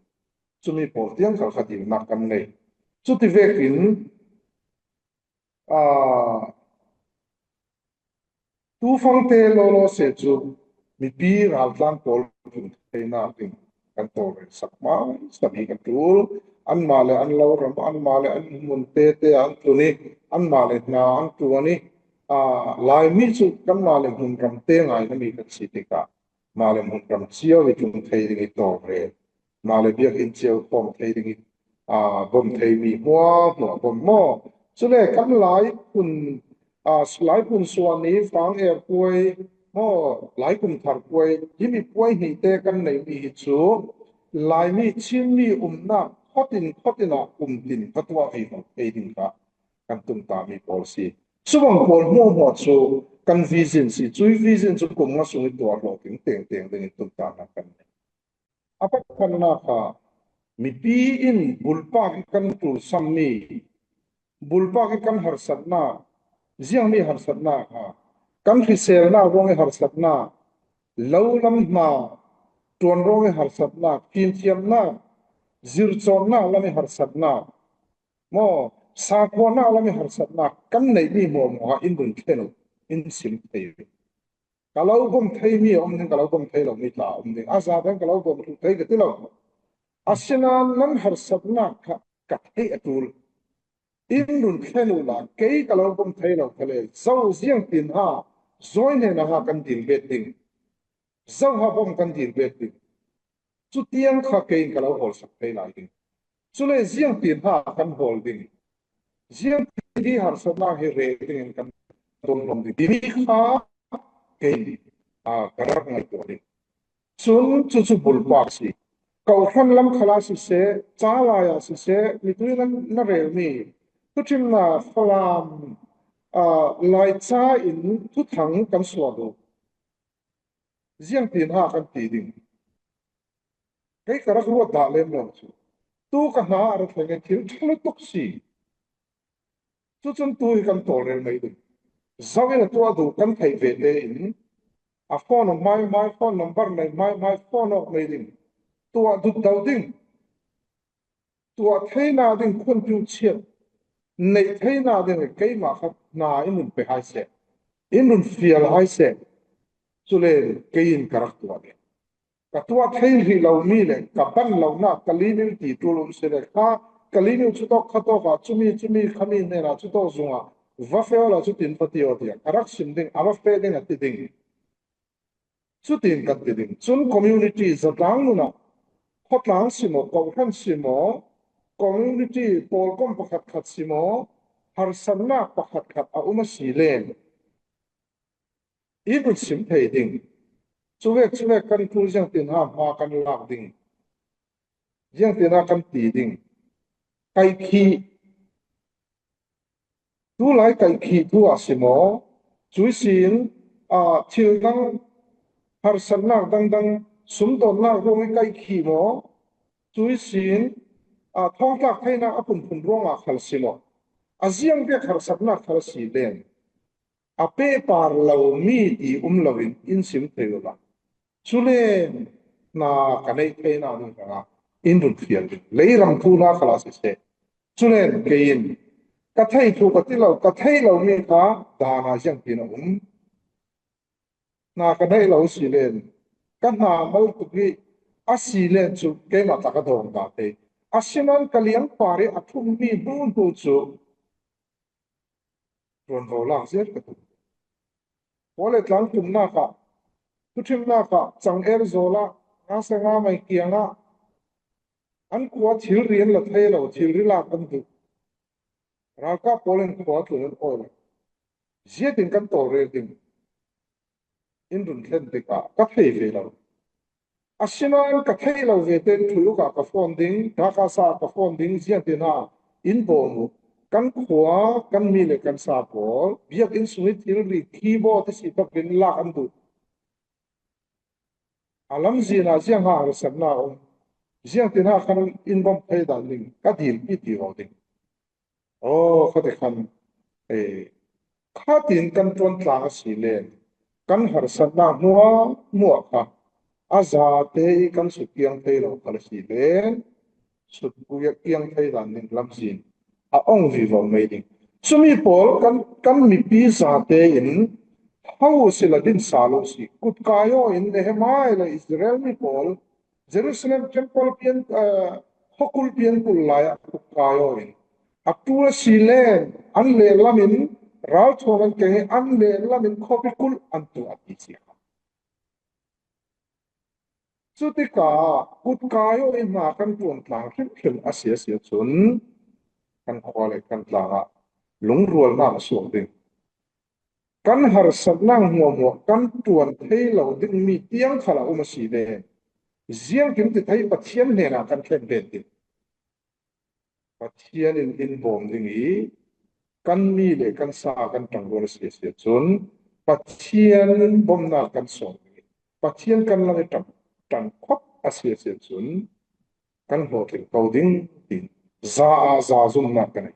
Cumi pawl tiang khalkhat ilnak kan nei. Cuti vekin aa, tufangte lawlaw seh cu mipi raltlang pawl tlun theinak ding kan tawlrel sak hmaisam hi kan ṭul. Anmah le an lo ram, anmah le an hmun tete ah an tlun i, anmah le hna an ṭuan i, aa, Laimi cu kanmah le hmun ramte ngainami kan si tikah mah le hmun ram cio i tlung thei ding i tawlrel, mah le biakinn cio khawm thei ding i, aa, bawm theimi hmuahhmuah bawm maw? Cule kan Lai phun, aa, Lai phun suan i fang er puai maw, Lai kum thar puai, himi puai hnihte kan neihmi hi cu Laimi Chinmi umnak khuatin khuatin ah um tin va tuah vivo thei ding kha kan tumtahmi pawl si. Cubang pawl hmuahhmuah cu kan vision si. Cui vision cu kum nga sung i tuar hlawhtling tengteng dingin tumtahnak kan nei. A pakhatnak kha mipi in bulpak i kan ṭulsammi, bulpak i kan harsatnak, ziangmi harsatnak kha kan hriselnak ruang i harsatnak, lo lam hna ṭuan ruang i harsatnak, fimthiamnak, zircawnnak lam i harsatnak, maw, sakhuanak lam i harsatnak kan neihmi hmuahhmuah in run thlen uh, in sim thei uh. Ka lo bawm theimi a um ding, ka lo bawm thei lomi tla a um ding, a zaten ka lo bawm thluh thei ka ti lo. Asinain nan harsatnak kha ka theih a ṭul. In run thlen uhla, kei ka lo bawm thei lo kha le, zo ziangtin ha, zawi hnenah ha kan dil bet ding. Zo ha bawm kan dil bet ding. Cutiang kha kei in ka lo hawlsak thei lai ding. Cule ziangtin ha kan hawl ding. Ziangtin hi harsatnak hi rel dingin kan tuamhlawm ding timi kha kei in, aa, ka rak ngaihtuah ding. Cun cucu bulpak si. Kohhran lam khalah siseh, ca lai ah siseh, mitui nan na relmi thuṭhimnak Falam, aa, Laica in thuthang kan suah duh. Ziangtin ha kan ti ding. Kei ka rak ruat dah lem lo cu. Tu ka hna a rak thleng i thil ṭha lutuk si. Cucun tu hi kan tawlrel mai ding. Zo in a tuah duh kan theih ve tein a phone awk hmaihmai, phone number nei hmaihmai, phone awk mai ding. Tuah dut do ding. Tuah theihna ding khuantu chiat neih theihna ding keimah kha hna in run pe hai seh, in run fial hai seh. Cule kei in ka rak tuah ding. Ka tuah thei hrih lomi le ka ban lonak Kalimiu ti ṭul um si le kha, Kalimiu cutawk khatawk ah cumi, cumi khami hnenah cutawk zungah va fe awla cutin va ti aw tiah ka rak sim ding, a va feh ding a ti ding. Cutin kan ti ding. Cun community zatlang nun ah, khawtlang si maw, kohhran si maw, community pawlkom pakhatkhat si maw, harsatnak pakhatkhat a um a si len i run sim thei ding. Cuvek cuvek kan ṭul ziangtin ha hma kan lak ding. Ziangtin ha kan ti ding. Kaihkhih, tulai kaihkhih thu a si maw? Cui sin, a, thil dang, harsatnak dangdang, sumdawnnak ruang i kaihkhih maw? Cui sin, a, thawngtlak theinak a phunphun ruangah khal si maw? A ziang bek harsatnak khal si len, a pehpar lo mi ti um loin in sim thei uh a. Culen na ka neih theinak nih hrangah in run fial ding. Leiram thu na khalah siseh. Culen kei in ka thei thu ka ti lo, ka thei lo mi kha dana ziangtin a um. Na ka neih lo si len, ka hna mal tuk i a si len cu keimah tak a dawng ta thei. Asinan ka liangpar i a thum mi hnu hnu cu tuanvo lak ziat ka tum. Paul le tlang tumnak ah, thuthimnak ah, cang er zawl ah, nga sa nga mai kiangah, an khua thilri an la thei lo, thilri lak an duh. Ralkap pawl in khua tlun an awi lo. Ziatin kan tawlrel ding in run thlen tikah ka thei ve lo. Asinan ka theih lo ve tein thui ukah ka phone ding, Dhaka sa ka phone ding, ziangtin ah in bawm uh. Kan khua, kan mi le kan sa pawl, biakinn sung i thilri keyboard i si takin lak an duh. A lamzin ah ziang ha harsatna um. Ziangtin ah kan in bawm thei dan ding, ka dil i ti lo ding. Aw, khati khan, eh, khatin kan ṭuan tlang a si len, kan harsatnak hmuahhmuah kha a zate i kan sut kiang thei lo khal a si len, sut kiang thei dan ding lamzin a ong vivo mai ding. Cumi pawl kan, kan mipi zate in ho sila din sa lo si. Kutkai aw in Nehemiah le Israel mi pawl Jerusalem temple pian, eh, khawkul pian kul lai ah kutkai aw in a ṭul a si len an lehlam in ralthuam an keng i an lehlam in khuapi kulh an tuah a ti si kha. Cutikah kutkai aw in hna kan ṭuan tlang hrimhrim a si a si ahcun kan khua le kan tlang ah lungrualnak a suak ding. Kan harsatnak hmuahhmuah kan ṭuan thei lo dingmi tiang khal a um a si ve. Ziangkim ti thei Pathian hnenah kan thlen ve ti. Pathian in in bawm ding i kan mi le kan sa kan ṭangrual a si a si ahcun Pathian bawmhnak kan sawm ding i Pathian kan lam i ṭang, ṭang khawp a si a si ahcun kan hlawhtling ko ding tiin za ah za zumhnak kan nei.